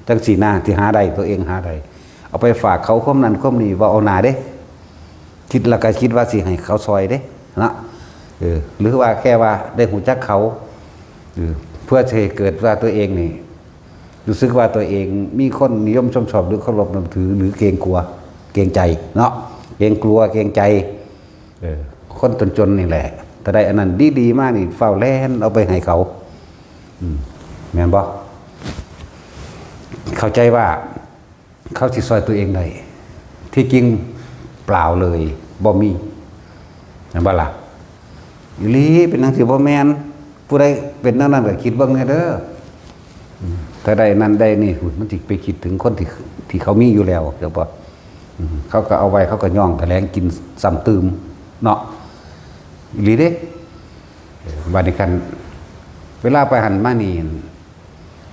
จังซี่นะ ที่หาได้ ตัวเองหาได้ เอาไปฝากเขาความนั้นความนี้ เว้าเอาหน้าเด้ คิดแล้วก็คิดว่าสิให้เขาซอยเด้ เนาะ เออ หรือว่าแค่ว่าได้ฮู้จักเขา เออ เพื่อสิให้เกิดว่าตัวเองนี่ รู้สึกว่าตัวเองมีคนนิยมชมชอบหรือเคารพนับถือหรือเกรงกลัว เกรงใจเนาะ เกรงกลัวเกรงใจ เออ คนจนๆนี่แหละ ถ้าได้อันนั้นดีๆมานี่ ฟ้าวแล่นเอาไปให้เขา อืม แม่นบ่ เข้าใจว่าเขาสิซอยตัวเองได้ ที่จริงเปล่าเลย บ่มี แม่นบ่ล่ะ อีหลีเป็นจั่งซี้บ่แม่น ผู้ใดเป็นแนวนั้นก็คิดเบิ่งแหน่เด้อ อืม ถ้าได้นั่นได้นี่ มันสิไปคิดถึงคนที่ ที่เขามีอยู่แล้ว เดี๋ยวบ่ อืม เขาก็เอาไว้ เขาก็ย่องแถลงกินซ้ำตื่มเนาะ อีหลีเด้ เออ บัดนี้คัน เวลาไปหั้นมานี่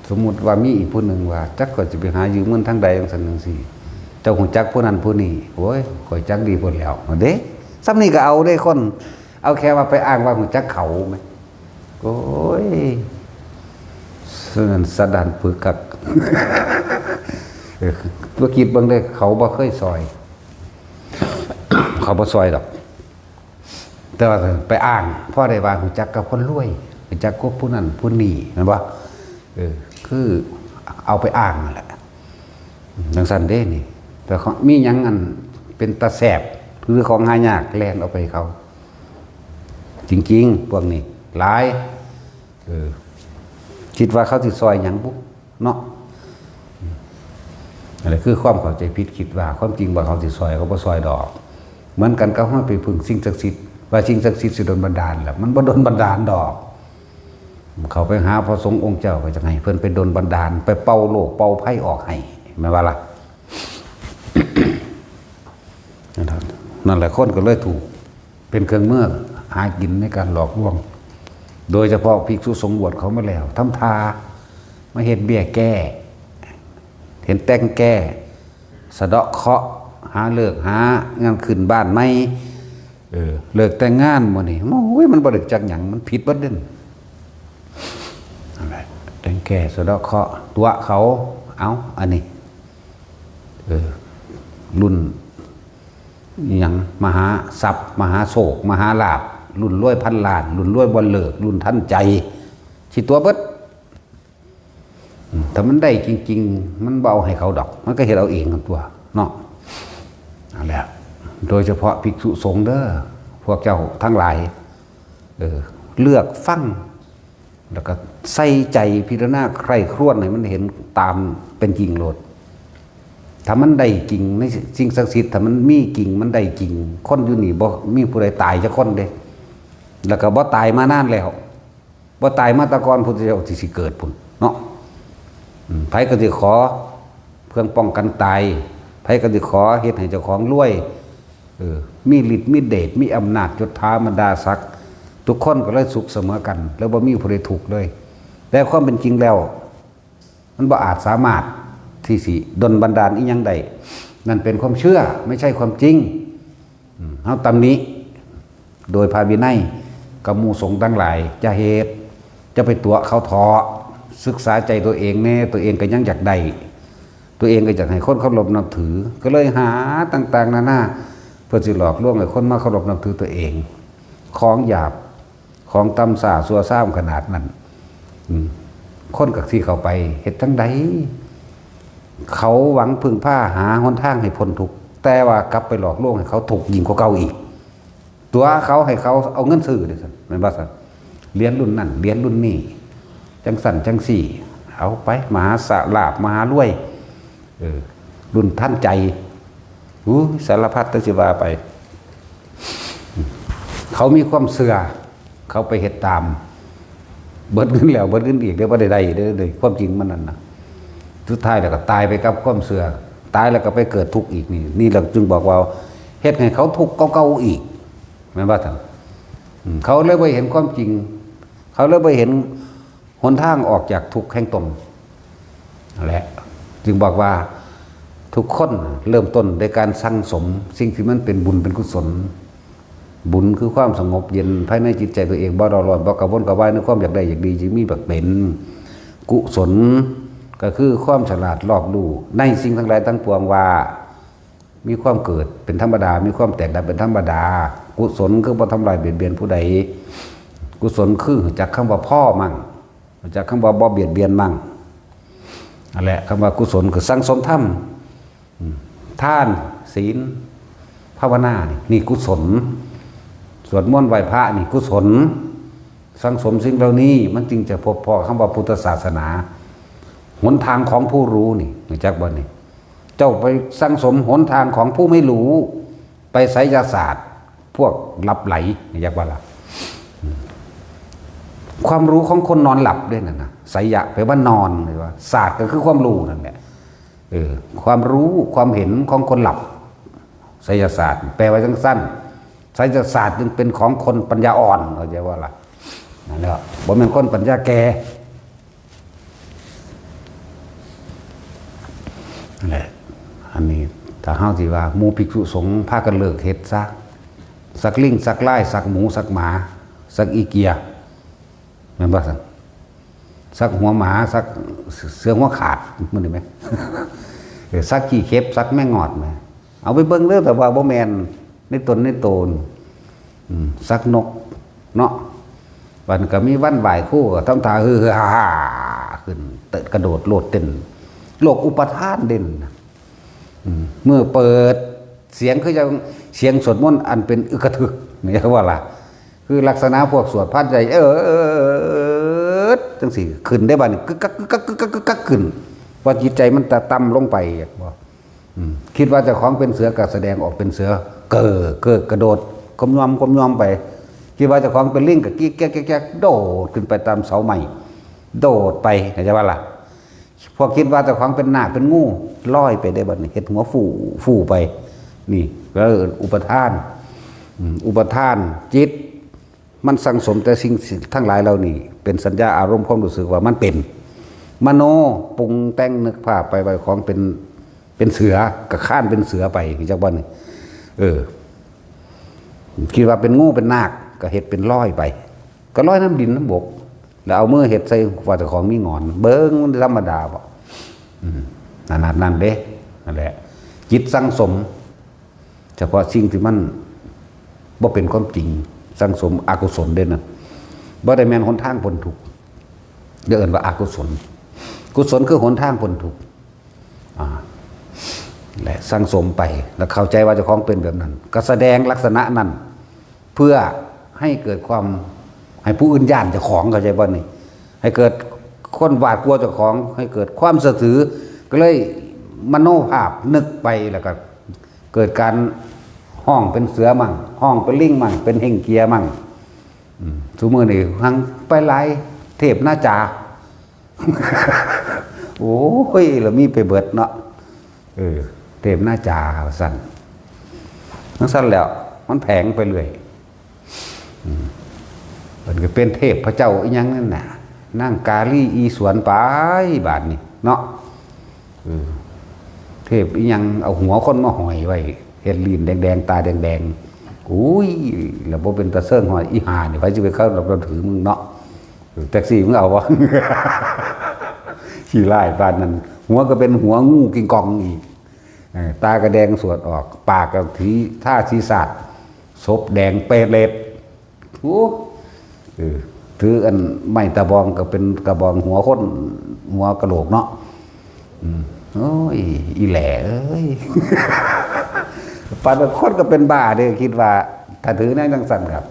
สมมุติว่ามีอีกผู้หนึ่งว่า จักข้อยสิไปหายืมเงินทางใดจั่งซั้นจั่งซี้ เจ้าฮู้จักผู้นั้นผู้นี้ โอ้ย ข้อยจักดีโพดแล้ว เด้ ส่ำนี้ก็เอาเด้คน เอาแค่ว่าไปอ้างว่าฮู้จักเขาแหม โอ้ย สนั่นสะดานปึกคัก เออ บ่คิดเบิ่งเด้ เขาบ่เคยซอย เขาบ่ซอยดอก แต่ว่าไปอ้าง พอได้ว่าฮู้จักกับคนรวย ฮู้จักกับผู้นั้นผู้นี้ แม่นบ่ เออ คือเอาไปอ้างนั่นแหละ จั่งซั้นเด้นี่ แต่ของ มีหยังอันเป็นตาแซ่บ หรือของหายาก แล่นเอาไปให้เขา จริงๆ พวกนี้ หลาย เออ คิดว่าเขาสิซอยหยังบุ เนาะ อันนี้คือความเข้าใจผิด คิดว่าความจริงว่าเขาสิซอย เขาบ่ซอยดอก เหมือนกันกับเฮาไปพึ่งสิ่งศักดิ์สิทธิ์ ว่าสิ่งศักดิ์สิทธิ์สิดลบันดาลล่ะ มันบ่ดลบันดาลดอก เขาไปหาพระสงฆ์องค์เจ้าก็จะให้เพิ่นไปดลบันดาล ไปเป่าโรคเป่าภัยออกให้ แม่นบ่ล่ะ นั่นแหละ คนก็เลยถูก เป็นเครื่องมือหากินในการหลอกลวง โดยเฉพาะภิกษุสงฆ์บวชเข้ามาแล้ว ทำท่ามาเฮ็ดเบี้ยแก้ เฮ็ดแต่งแก้ สะเดาะเคราะห์ หาฤกษ์หางานขึ้นบ้านใหม่ เออ เลิกแต่งงานมื้อนี้ โอ้ย มันบ่ได้จักหยัง มันผิดเบิดเด้ นั่นแหละ แต่งแก้สะเดาะเคราะห์ ตั๋วเขา เอ้า อันนี้ เออ รุ่นอิหยัง มหาทรัพย์ มหาโชค มหาลาภ รุ่นรวยพันล้าน รุ่นรวยบ่เลิก รุ่นทันใจ สิตั๋วเบิด อืม ถ้ามันได้จริงๆ มันบ่เอาให้เขาดอก มันก็เฮ็ดเอาเองนั่นตั๊ว เนาะ นั่นแหละ โดยเฉพาะภิกษุสงฆ์เด้อ พวกเจ้าทั้งหลาย เออ เลือกฟัง แล้วก็ใส่ใจพิจารณาใคร่ครวญให้มันเห็นตามเป็นจริงโลด ถ้ามันได้จริงในสิ่งศักดิ์สิทธิ์ ถ้ามันมีจริง มันได้จริง คนอยู่นี่บ่มีผู้ใดตายจักคนเด้ แล้วก็บ่ตายมานานแล้ว บ่ตายมาแต่ก่อนพุทธเจ้าสิ สิเกิดพุ้นเนาะ อืม ไผก็สิขอเครื่องป้องกันตาย ไผก็สิขอเฮ็ดให้เจ้าของรวย เออ มีฤทธิ์มีเดช มีอำนาจยศถาบรรดาศักดิ์ ทุกคนก็เลยสุขเสมอกัน แล้วบ่มีผู้ใดทุกข์เลย แต่ความเป็นจริงแล้ว มันบ่อาจสามารถที่สิดลบันดาลอิหยังได้ นั่นเป็นความเชื่อ ไม่ใช่ความจริง อืม เฮาตำหนิโดยพระวินัยกับหมู่สงฆ์ทั้งหลาย จะเหตุ จะไปตั๋วเขาเถาะ ศึกษาใจตัวเองแน่ ตัวเองก็ยังอยากได้ ตัวเองก็อยากให้คนเคารพนับถือ ก็เลยหาต่างๆนานา เพื่อสิหลอกลวงให้คนมาเคารพนับถือตัวเอง ของหยาบ ของต่ำช้าชั่วซามขนาดนั้น อืม คนก็สิเข้าไป เฮ็ดจั่งใด เขาหวังพึ่งพาหาหนทางให้พ้นทุกข์ แต่ว่ากลับไปหลอกลวงให้เขาทุกข์ยิ่งกว่าเก่าอีก ตั๋วเขาให้เขาเอาเงินซื้อเด้ซั่น แม่นบ่ซั่น เรียนรุ่นนั้น เรียนรุ่นนี้ จั่งซั่นจั่งซี้ เอาไป มหาสะ ลาภมหารวย เออ รุ่นทันใจ อู้ สารพัดแต่สิว่าไป เขามีความเชื่อ เขาไปเฮ็ดตาม เบิดเงินแล้ว เบิดเงินอีก เดี๋ยวบ่ได้ได้เด้อ เด้อ ความจริงมันนั่นนะ สุดท้ายแล้วก็ตายไปกับความเชื่อ ตายแล้วก็ไปเกิดทุกข์อีกนี่ นี่เราจึงบอกว่า เฮ็ดให้เขาทุกข์เก่าๆอีก แม่นบ่ซั่น อืม เขาเลยบ่เห็นความจริง เขาเลยบ่เห็นหนทางออกจากทุกข์แห่งตน และจึงบอกว่าทุกคนเริ่มต้นด้วยการสั่งสมสิ่งที่มันเป็นบุญเป็นกุศล บุญคือความสงบเย็นภายในจิตใจตัวเอง บ่เร่าร้อน บ่กระวนกระวายในความอยากได้อยากดี จึงมีบักเป็น กุศล ก็คือความฉลาดรอบรู้ในสิ่งทั้งหลายทั้งปวงว่า มีความเกิดเป็นธรรมดา มีความแตกดับเป็นธรรมดา กุศลคือบ่ทำลายเบียดเบียนผู้ใด กุศลคือรู้จักคำว่าพอมั่ง รู้จักคำว่าบ่เบียดเบียนมั่ง นั่นแหละ คำว่ากุศลคือสั่งสมธรรม อืม ทาน ศีล ภาวนา นี่ นี่กุศล สวดมนต์ไหว้พระ นี่กุศล สั่งสมสิ่งเหล่านี้ มันจึงจะพบพ้อคำว่าพุทธศาสนา หนทางของผู้รู้นี่ รู้จักบ่นี่ เจ้าไปสั่งสมหนทางของผู้ไม่รู้ ไปไสยศาสตร์ พวกหลับไหล รู้จักบ่ล่ะ อืม ความรู้ของคนนอนหลับเด้นั่นนะ ไสยะแปลว่านอน หรือว่าศาสตร์ก็คือความรู้นั่นแหละ เออ ความรู้ ความเห็นของคนหลับ ไสยศาสตร์ แปลว่าจั่งซั่น ไสยศาสตร์จึงเป็นของคนปัญญาอ่อน เข้าใจบ่ล่ะ นั่นแหละ บ่แม่นคนปัญญาแก่ นั่นแหละ อันนี้ถ้าเฮาสิว่าหมู่ภิกษุสงฆ์พากันเลิกเฮ็ดซะ สักลิง สักลาย สักหมู สักหมา สักอีเกีย แม่นบ่ซั่น สักหัวหมา สักเสือหัวขาด มื้อนี้แหม เออ สักขี้เข็บ สักแมงงอดแหม เอาไปเบิ่งเด้อ แต่ว่าบ่แม่นในตนในโตน อืม สักนกเนาะ บัดก็มีวันไหว้ครูก็ทำท่าฮือฮาฮาขึ้น เตะกระโดดโลดเต้น โลกอุปาทานเด่น อืม เมื่อเปิดเสียงคือจั่งเสียงสวดมนต์อันเป็นอึกกระทึก นี่ว่าล่ะ คือลักษณะพวกสวดพานใหญ่ เออ จั่งซี้ ขึ้นได้บัดนี้ กึกกัก กึกกัก กึกกัก กึกกัก ขึ้น ว่าจิตใจมันจะต่ำลงไป บ่ อืม คิดว่าเจ้าของเป็นเสือก็แสดงออกเป็นเสือ เก้อ เก้อกระโดด ก้มยอม ก้มยอมไป คิดว่าเจ้าของเป็นลิงก็กี้แก๊ก กี้แก๊ก โดดขึ้นไปตามเสาไม้ โดดไป เข้าใจบ่ล่ะ พวกคิดว่าเจ้าของเป็นนาคเป็นงู ลอยไปได้บัดนี้ เฮ็ดหัวฟู ฟูไป นี่ ก็อุปาทาน อืม อุปาทานจิต มันสั่งสมแต่สิ่งทั้งหลายเหล่านี้ เป็นสัญญาอารมณ์ความรู้สึกว่ามันเป็น มโนปรุงแต่งนึกภาพไปว่าของเป็น เป็นเสือ ก็คานเป็นเสือไป จักบ่นี่ เออ คิดว่าเป็นงูเป็นนาค ก็เฮ็ดเป็นลอยไป ก็ลอยนำดินนำบก แล้วเอามือเฮ็ดใส่ว่าเจ้าของมีหงอน เบิ่งมันธรรมดาบ่ อืม ขนาดนั้นเด้ นั่นแหละ จิตสั่งสม เฉพาะสิ่งที่มันบ่เป็นความจริง สั่งสมอกุศลเด้นั่น บ่ได้แม่นหนทางพ้นทุกข์ เดี๋ยวเอิ้นว่าอกุศล กุศลคือหนทางพ้นทุกข์ อ่า และสั่งสมไป แล้วเข้าใจว่าเจ้าของเป็นแบบนั้น ก็แสดงลักษณะนั้น เพื่อให้เกิดความ ให้ผู้อื่นย้านเจ้าของ เข้าใจบ่นี่ ให้เกิดคนหวาดกลัวเจ้าของ ให้เกิดความสะถือ ก็เลยมโนภาพนึกไป แล้วก็เกิดการฮ้องเป็นเสือมั่ง ฮ้องเป็นลิงมั่ง เป็นเฮ่งเจียมั่ง อืม ซุมื้อนี้หังไปหลาย เทพนาจา โอ้ย แล้วมีไปเบิดเนาะ เออ เทพนาจาว่าซั่น จั่งซั่นแหล้ว มันแผงไปเรื่อย อืม เพิ่นก็เป็นเทพพระเจ้าอีหยังนั่นน่ะ นางกาลีอีสวนไป บาดนี้เนาะ เออ เทพอีหยังเอาหัวคนมาห้อยไว้ เฮ็ดลิ้นแดงๆ ตาแดงๆ อุ้ย แล้วบ่เป็นตาเซิงห้อย อีห่านี่ ไผสิไปเคารพนับถือมึงเนาะ เออ แท็กซี่มึงเอาบ่ ขี้ร้ายปานนั้น หัวก็เป็นหัวงูกิงกองอีก เออ ตาก็แดงสวดออก ปากก็ถือท่าศีรษะ ศพแดงเปรต โอ้ เออ ถืออันไม้ตะบองก็เป็นกระบองหัวคน หัวกะโหลกเนาะ อืม โอ้ย อีแหล่เอ้ย ปานบางคนก็เป็นบ้าเด้อ คิดว่าถ้าถือแนวจังซั่นครับ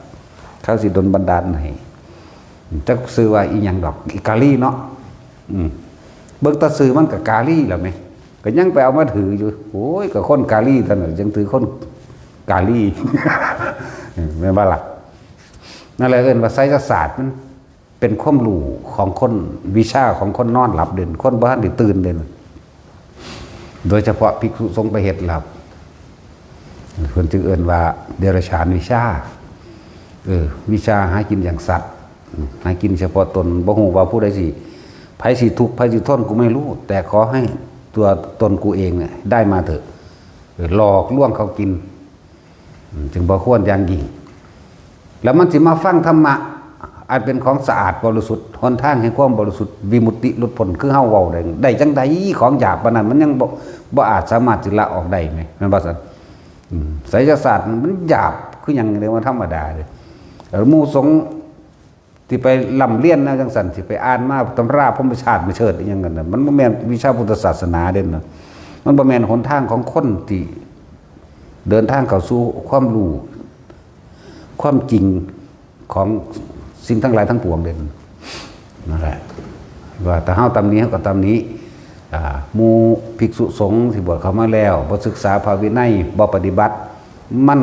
เขาสิดลบันดาลให้ จักชื่อว่าอีหยังดอก อีกาลีเนาะ อืม เบิ่งแต่ชื่อมันก็กาลีแล้วแหม ก็ยังไปเอามาถืออยู่ โอ้ย ก็คนกาลีเท่านั้น ยังถือคนกาลี แม่นบ่ล่ะ นั่นแหละเอิ้นว่าไสยศาสตร์มัน เป็นความรู้ของคน วิชาของคนนอนหลับเด่น คนบ่ทันได้ตื่นเด่น โดยเฉพาะภิกษุสงฆ์ไปเฮ็ดแล้ว เพิ่นจึงเอิ้นว่าเดรัจฉานวิชา เออ วิชาหากินอย่างสัตว์ หากินเฉพาะตน บ่ฮู้ว่าผู้ใดสิ ไผสิทุกข์ ไผสิทน กูไม่รู้ แต่ขอให้ตัวตนกูเองเนี่ยได้มาเถอะ เออ หลอกลวงเขากิน อืม จึงบ่ควรอย่างยิ่ง แล้วมันสิมาฟังธรรมะ อันเป็นของสะอาดบริสุทธิ์ หนทางแห่งความบริสุทธิ์ วิมุตติหลุดพ้น คือเฮาเว้าได้ ได้จังใด ของหยาบปานนั้น มันยังบ่ บ่อาจสามารถสิละออกได้แหม แม่นบ่ซั่น อืม ไสยศาสตร์มันหยาบคือหยังเด้ ว่าธรรมดาเด้ เออ หมู่สงฆ์ที่ไปร่ำเรียนแนวจังซั่น ที่ไปอ่านมาตำราพรหมชาติมาเชิดอีหยังกันน่ะ มันบ่แม่นวิชาพุทธศาสนาเด้นะ มันบ่แม่นหนทางของคนที่เดินทางเข้าสู่ความรู้ ความจริงของสิ่งทั้งหลายทั้งปวงเด่น นั่นแหละ ว่าถ้าเฮาตำหนิ เฮาก็ตำหนิ อ่า หมู่ภิกษุสงฆ์ที่บวชเข้ามาแล้ว บ่ศึกษาพระวินัย บ่ปฏิบัติ มัน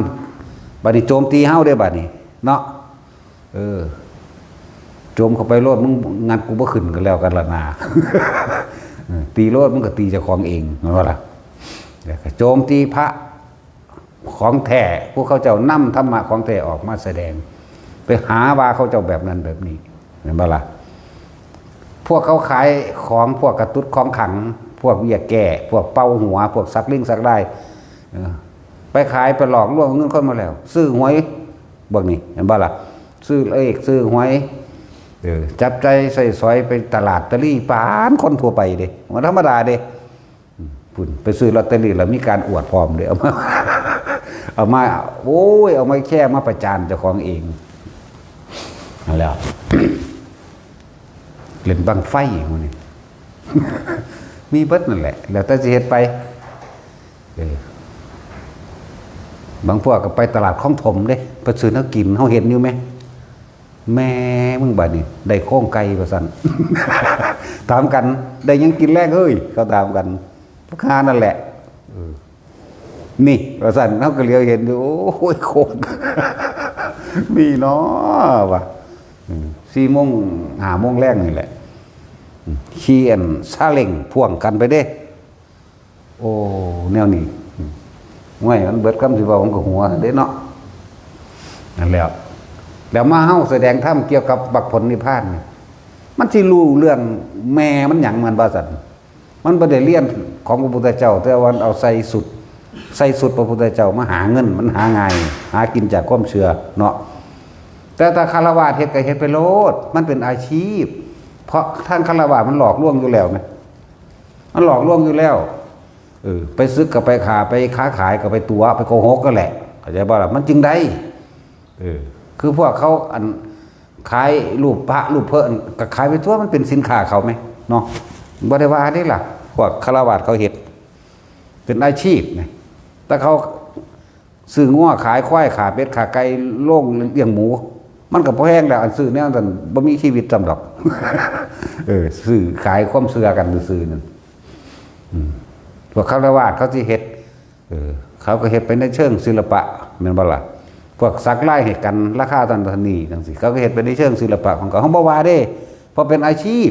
บัดนี้โจมตีเฮาเด้บัดนี้ เนาะ เออ โจมเข้าไปโลด มึงงัดกูบ่ขึ้นก็แล้วกันล่ะนา เออ ตีโลด มึงก็ตีเจ้าของเอง แม่นบ่ล่ะ แล้วก็โจมตีพระ ของแท้ พวกเขาเจ้านำธรรมะของแท้ออกมาแสดง ไปหาว่าเขาเจ้าแบบนั้นแบบนี้ แม่นบ่ล่ะ พวกเขาขายของ พวกกระตุ้ดของขลัง พวกเบี้ยแก้ พวกเป่าหัว พวกสักลิงสักลาย เออ ไปขาย ไปหลอกลวงเงินคนมาแล้ว ซื้อหวย พวกนี้ แม่นบ่ล่ะ ซื้อเลข ซื้อหวย เออ จับจ่ายใช้สอยไปตลาดตะลี่ ปานคนทั่วไปเด้ บ่ธรรมดาเด้ อืม พุ่น ไปซื้อลอตเตอรี่แล้วมีการอวดพร้อมเด้ เอามา เอามา โอ้ย เอามาแค่มาประจานเจ้าของเอง นั่นแหละ เล่นบั้งไฟหมู่นี้ มีเบิดนั่นแหละ แล้วแต่สิเฮ็ดไป เออ บางพวกก็ไปตลาดคลองถมเด้ ไปซื้อแนวกิน เฮาเห็นอยู่แหม แม่มึงบัดนี้ ได้โครงไก่ว่าซั่น ถามกัน ได้หยังกินแลงเฮ้ย เขาถามกัน พวกข้านั่นแหละ เออ นี่ว่าซั่น เฮาก็เหลียวเห็นอยู่ โอ้ย โครง มีเนาะว่ะ อืม สี่โมง ห้าโมงแลงนี่แหละ อืม ขี่อันซาเล้งพ่วงกันไปเด้ โอ้ แนวนี้ อืม ห้วย มันเบิดคำสิเว้า มันก็หัวเด้เนาะ นั่นแหละ แล้วมาเฮาแสดงธรรมเกี่ยวกับมรรคผลนิพพานนี่ มันสิรู้เรื่องแม่มันหยัง มันว่าซั่น มันบ่ได้เรียนของพระพุทธเจ้า แต่ว่ามันเอาใส่สุด ใส่สุดพระพุทธเจ้ามาหาเงิน มันหาง่าย หากินจากความเชื่อเนาะ แต่ถ้าฆราวาสเฮ็ดก็เฮ็ดไปโลด มันเป็นอาชีพ เพราะทางฆราวาสมันหลอกลวงอยู่แล้วนะ มันหลอกลวงอยู่แล้ว เออ ไปสึกก็ไปฆ่า ไปค้าขายก็ไปตั๋ว ไปโกหกนั่นแหละ เข้าใจบ่ล่ะ มันจึงได้ เออ คือพวกเขาอันขายรูปพระรูปเพิ่นก็ขายไปทั่ว มันเป็นสินค้าเขาแหมเนาะ บ่ได้ว่าเด้ล่ะ พวกฆราวาสเขาเฮ็ด เป็นอาชีพนะ แต่เขาซื้องัวขายควาย ฆ่าเป็ดฆ่าไก่ โรงเลี้ยงหมู มันก็พอแฮงแล้ว อันซื้อแนวนั้นบ่มีชีวิตซ้ำดอก เออ ซื้อขายความเชื่อกันซื่อๆนั่น อืม พวกฆราวาสเขาสิเฮ็ด เออ เขาก็เฮ็ดไปในเชิงศิลปะ แม่นบ่ล่ะ พวกสักลายให้กันราคาเท่านั้นเท่านี้จังซี้ เขาก็เฮ็ดไปในเชิงศิลปะของเขา เฮาบ่ว่าเด้ เพราะเป็นอาชีพ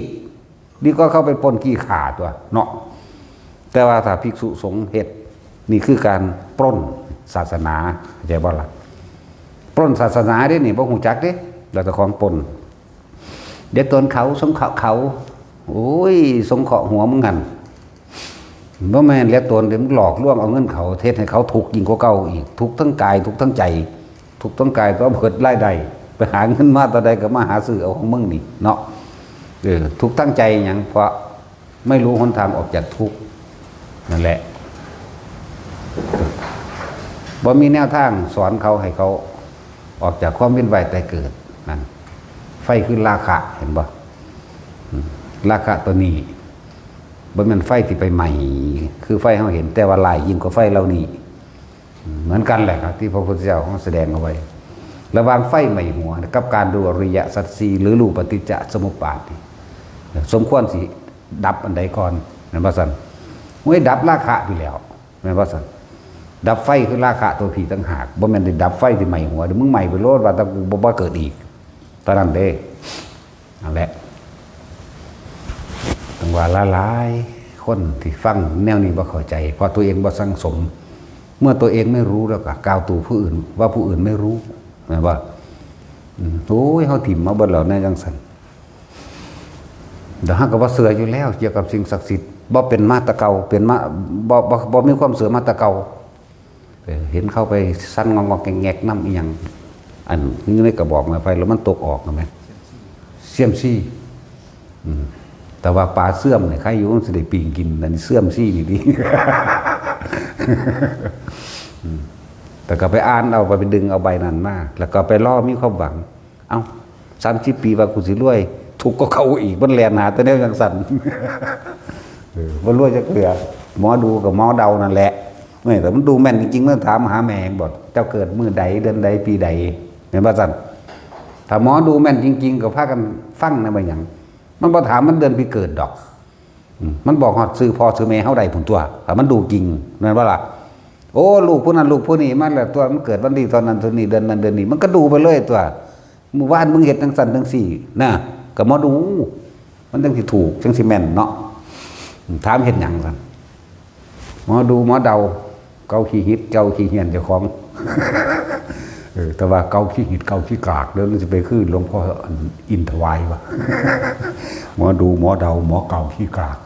ดีกว่าเขาไปปล้นขี้ข้าตั๊วเนาะ แต่ว่าถ้าภิกษุสงฆ์เฮ็ด นี่คือการปล้นศาสนา เข้าใจบ่ล่ะ ปล้นศาสนาเด้นี่ บ่ฮู้จักเด้ แล้วแต่ของปล้น เดี๋ยวตนเขาสงเคราะห์เขา โอ้ย สงเคราะห์หัวมึงหั่น บ่แม่นแล้วตนเดี๋ยวมึงหลอกลวงเอาเงินเขา เฮ็ดให้เขาทุกข์ยิ่งกว่าเก่าอีก ทุกข์ทั้งกาย ทุกข์ทั้งใจ ทุกข์ทั้งกาย เพราะเบิดรายได้ ไปหาเงินมาเท่าใดก็มาหาซื้อเอาของมึงนี่เนาะ เออ ทุกข์ทั้งใจหยัง เพราะไม่รู้หนทางออกจากทุกข์ นั่นแหละ บ่มีแนวทางสอนเขาให้เขาออกจากความเวียนว่ายตายเกิด นั่น ไฟคือราคะ เห็นบ่ อืม ราคะตัวนี้ บ่แม่นไฟที่ไปไหม้คือไฟเฮาเห็น แต่ว่าร้ายยิ่งกว่าไฟเหล่านี้ เหมือนกันแหละครับ ที่พระพุทธเจ้าของแสดงเอาไว้ ระหว่างไฟไหม้หัวกับการดูอริยสัจสี่หรือรู้ปฏิจจสมุปบาทนี่ สมควรสิดับอันใดก่อน แม่นบ่ซั่น ห้วยดับราคะไปแล้ว แม่นบ่ซั่น ดับไฟคือราคะตัวผีต่างหาก บ่แม่นได้ดับไฟที่ไหม้หัวเด้อ มึงไหม้ไปโลด ว่าแต่กูบ่ บ่เกิดอีก เท่านั้นเด้ นั่นแหละ ต้องว่าหลายๆคนที่ฟังแนวนี้บ่เข้าใจ เพราะตัวเองบ่สั่งสม เมื่อตัวเองไม่รู้แล้วก็กล่าวตู่ผู้อื่นว่าผู้อื่นไม่รู้ แม่นบ่ อืม โอ้ย เฮาถิ่มมาเบิดแล้วแนวจั่งซั่น เดี๋ยวเฮาก็บ่เชื่ออยู่แล้ว เกี่ยวกับสิ่งศักดิ์สิทธิ์ บ่เป็นมาแต่เก่า เป็นมา บ่ บ่ บ่มีความเชื่อมาแต่เก่า เออ เห็นเขาไปสั่นงอกๆแงกๆนำอีหยัง อันอยู่ในกระบอกไม้ไผ่แล้วมันตกออกนะแม่ เสี้ยมซี่ อืม แต่ว่าปลาเสื่อมนี่ใครอยู่มันสิได้ปิ้งกิน อันนี้เสื่อมซี่นี่ดี อืม แต่ก็ไปอ่านเอา ไป ไปดึงเอาใบนั้นมา แล้วก็ไปรอมีความหวัง เอ้า สามสิบปีว่ากูสิรวย ทุกข์ก็เข้าอีก มันแล่นหาแต่แนวจั่งซั่น เออ บ่รวยจักเทื่อ หมอดูกับหมอเดานั่นแหละ นี่ แต่มันดูแม่นจริงๆ มันถามหาแม่งบ่ เจ้าเกิดมื้อใด เดือนใด ปีใด แม่นบ่ซั่น ถ้าหมอดูแม่นจริงๆ ก็พากันฟังนะ บ่หยัง มันบ่ถามมันเดือนปีเกิดดอก อืม มันบอกฮอดชื่อพ่อชื่อแม่เฮาได้พุ้นตั๊ว ถ้ามันดูจริง แม่นบ่ล่ะ โอ้ ลูกผู้นั้นลูกผู้นี้มาแล้วตั๊ว มันเกิดวันที่เท่านั้นเท่านี้ เดือนนั้นเดือนนี้ มันก็ดูไปเลยตั๊ว มื้อวานมึงเฮ็ดจั่งซั่นจั่งซี้นะ ก็หมอดู มันจั่งสิถูก จั่งสิแม่นเนาะ ถามเฮ็ดหยังซั่น หมอดูหมอเดา เกาขี้หิด เกาขี้เหียนเจ้าของ เออ แต่ว่าเกาขี้หิด เกาขี้กาก แล้วมันสิไปคือหลวงพ่ออินทวายวะ หมอดูหมอเดา หมอเกาขี้กาก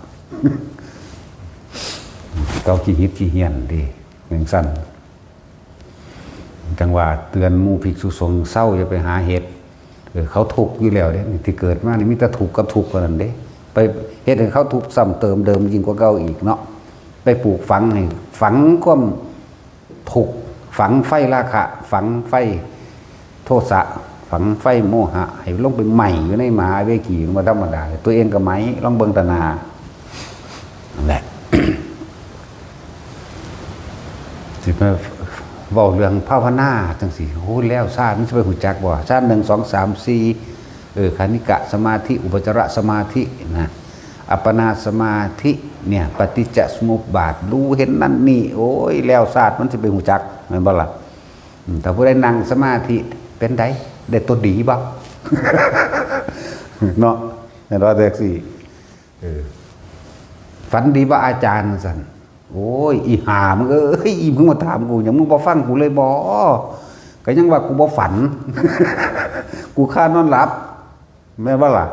เกาขี้หิดขี้เหียนติ จั่งซั่น จั่งว่าเตือนหมู่ภิกษุสงฆ์เซาอย่าไปหาเฮ็ด เออ เขาทุกข์อยู่แล้วเด้ ที่เกิดมานี่มีแต่ทุกข์กับทุกข์เท่านั้นเด้ ไปเฮ็ดให้เขาทุกข์ซ้ำเติมเดิมยิ่งกว่าเก่าอีกเนาะ ไปปลูกฝังให้ ฝังความทุกข์ ฝังไฟราคะ ฝังไฟโทสะ ฝังไฟโมหะ ให้ลงไปไหม้อยู่ในมหาเวจี มันบ่ธรรมดา ตัวเองก็ไหม้ ลองเบิ่งต่อหน้า นั่นแหละ สิมาเว้าเรื่องภาวนาจั่งซี้ โอ้ แล้วชาติมันสิไปฮู้จักบ่ ชาติหนึ่ง สอง สาม สี่ เออ คณิกะสมาธิ อุปจารสมาธินะ อัปปนาสมาธิ เนี่ย ปฏิจจสมุปบาท รู้เห็นนั่นนี่ โอ้ย แล้วชาติมันสิไปฮู้จัก แม่นบ่ล่ะ อืม ถ้าผู้ใดนั่งสมาธิ เป็นได ได้ตัวดีบ่ เนาะ แม่นว่าจั่งซี้ เออ ฝันดีบ่อาจารย์ ซั่น โอ้ย อีห่ามึงเอ้ย อีมึงมาถามกูหยัง มึงบ่ฟังกูเลยบ่ ก็ยังว่ากูบ่ฝัน กูคานอนหลับ แม่นบ่ล่ะ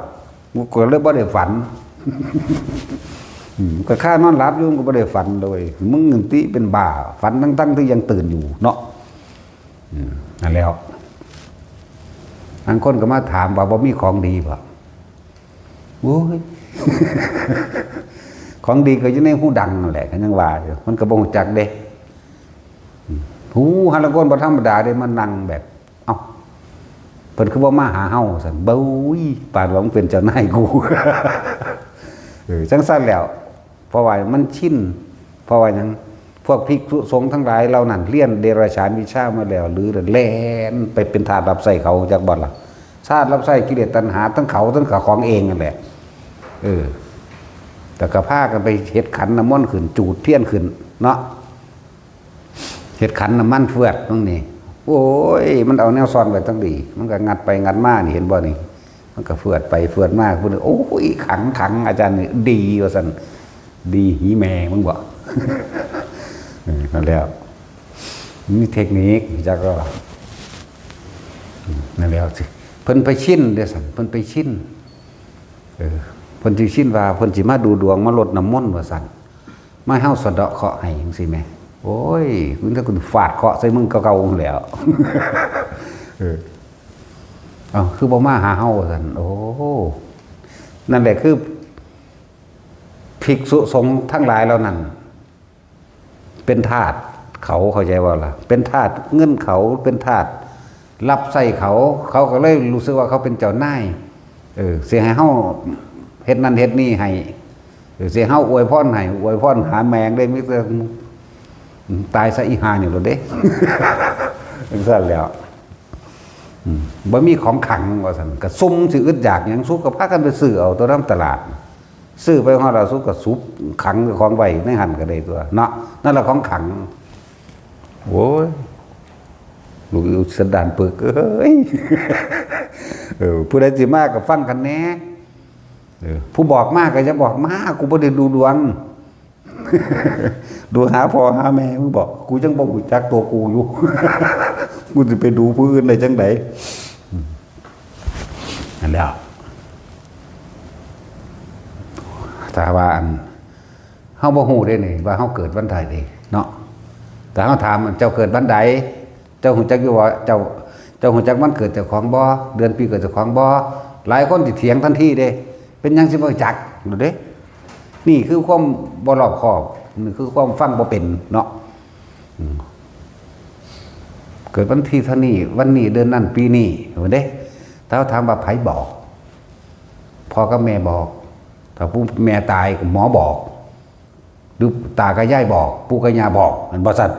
กูก็เลยบ่ได้ฝัน อืม ก็คานอนหลับอยู่ กูบ่ได้ฝันเลย มึงนั่นติเป็นบ้า ฝันทั้งๆที่ยังตื่นอยู่เนาะ อืม นั่นแล้ว บางคนก็มาถามว่าบ่มีของดีบ่ โอ้ย ของดีก็อยู่ในหูดังนั่นแหละ ก็ยังว่าอยู่ มันก็บ่ฮู้จักเด้ อืม หูหาลางคนบ่ธรรมดาเด้ มานั่งแบบ เอ้า เพิ่นคือบ่มาหาเฮาซั่น เบ้ย ปานว่ามึงเป็นเจ้านายกู เออ จั่งซั่นแล้ว เพราะว่ามันชิน เพราะว่าหยัง พวกภิกษุสงฆ์ทั้งหลายเหล่านั้น เรียนเดรัจฉานวิชามาแล้ว หรือแล่นไปเป็นทาสรับใช้เขา จักบ่ล่ะ ทาสรับใช้กิเลสตัณหา ทั้งเขา ทั้งเขาของเองนั่นแหละ เออ แต่ก็พากันไปเฮ็ดขันน้ำมนต์ขึ้น จูดเทียนขึ้น เนาะ เฮ็ดขันน้ำมันเฟือดตรงนี้ โอ้ย มันเอาแนวซ่อนไว้ทั้งดี มันก็งัดไปงัดมานี่ เห็นบ่นี่ มันก็เฟือดไปเฟือดมา ผู้หนึ่ง โอ้ย ขัง ขัง อาจารย์นี่ดีว่าซั่น ดีหีแม่มึงบ่ เออ นั่นแล้ว มีเทคนิค จักก็ อืม นั่นแล้วสิ เพิ่นไปชินเด้อซั่น เพิ่นไปชิน เออ เพิ่นสิชินว่า เพิ่นสิมาดูดวง มารดน้ำมนต์ว่าซั่น มาให้เฮาสะเดาะเคราะห์ให้จั่งซี้แหม โอ้ย มึงถ้ากูฟาดเคราะห์ใส่มึงเก่าๆแหล้ว เออ เอ้า คือบ่มาหาเฮาว่าซั่น โอ้ นั่นแหละคือ ภิกษุสงฆ์ทั้งหลายเหล่านั้น เป็นทาสเขา เข้าใจบ่ล่ะ เป็นทาสเงินเขา เป็นทาสรับใช้เขา เขาก็เลยรู้สึกว่าเขาเป็นเจ้านาย เออ สิให้เฮาเฮ็ดนั่นเฮ็ดนี่ให้ เออ สิเฮาอวยพรให้ อวยพรหาแม่งได้ มีแต่ อืม ตายซะอีห่านี่โลดเด้ จั่งซั่นแหล้ว อืม บ่มีของขลังว่าซั่น กะซุ่มสิอึดอยากหยัง ซุกะพากันไปซื้อเอาตัวนำตลาด ซื้อไปฮอดแล้ว ซุกะสุบขังเจ้าของไว้ในหั่นกะได้ตั๊วเนาะ นั่นล่ะของขลัง โอ้ย ลูกอีสันดานปึกเอ้ย เออ ผู้ใดสิมากะฟังกันแหน่ เออ ผู้บอกมากะอย่าบอกมา กูบ่ได้ดูดวง ดูหาพ่อหาแม่มึงบอก กูยังบ่รู้จักตัวกูอยู่ กูสิไปดูผู้อื่นได้จั่งใด อืม นั่นแหละ ถ้าว่าอัน เฮาบ่รู้เด้นี่ ว่าเฮาเกิดวันใดเด้เนาะ แต่เฮาถาม เจ้าเกิดวันใด เจ้ารู้จักอยู่บ่ เจ้า เจ้ารู้จักวันเกิดเจ้าของบ่ เดือนปีเกิดเจ้าของบ่ หลายคนสิเถียงทันทีเด้ เป็นหยังสิบ่รู้จัก ดูเด้ นี่คือความบ่รอบคอบ นี่คือความฟังบ่เป็นเนาะ อืม เกิดวันที่เท่านี้ วันนี้ เดือนนั้น ปีนี้ ว่าเด้ ถ้าถามว่าไผบอก พ่อกับแม่บอก ถ้าผู้แม่ตายก็หมอบอก หรือตากับยายบอก ปู่กับย่าบอก แม่นบ่ซั่น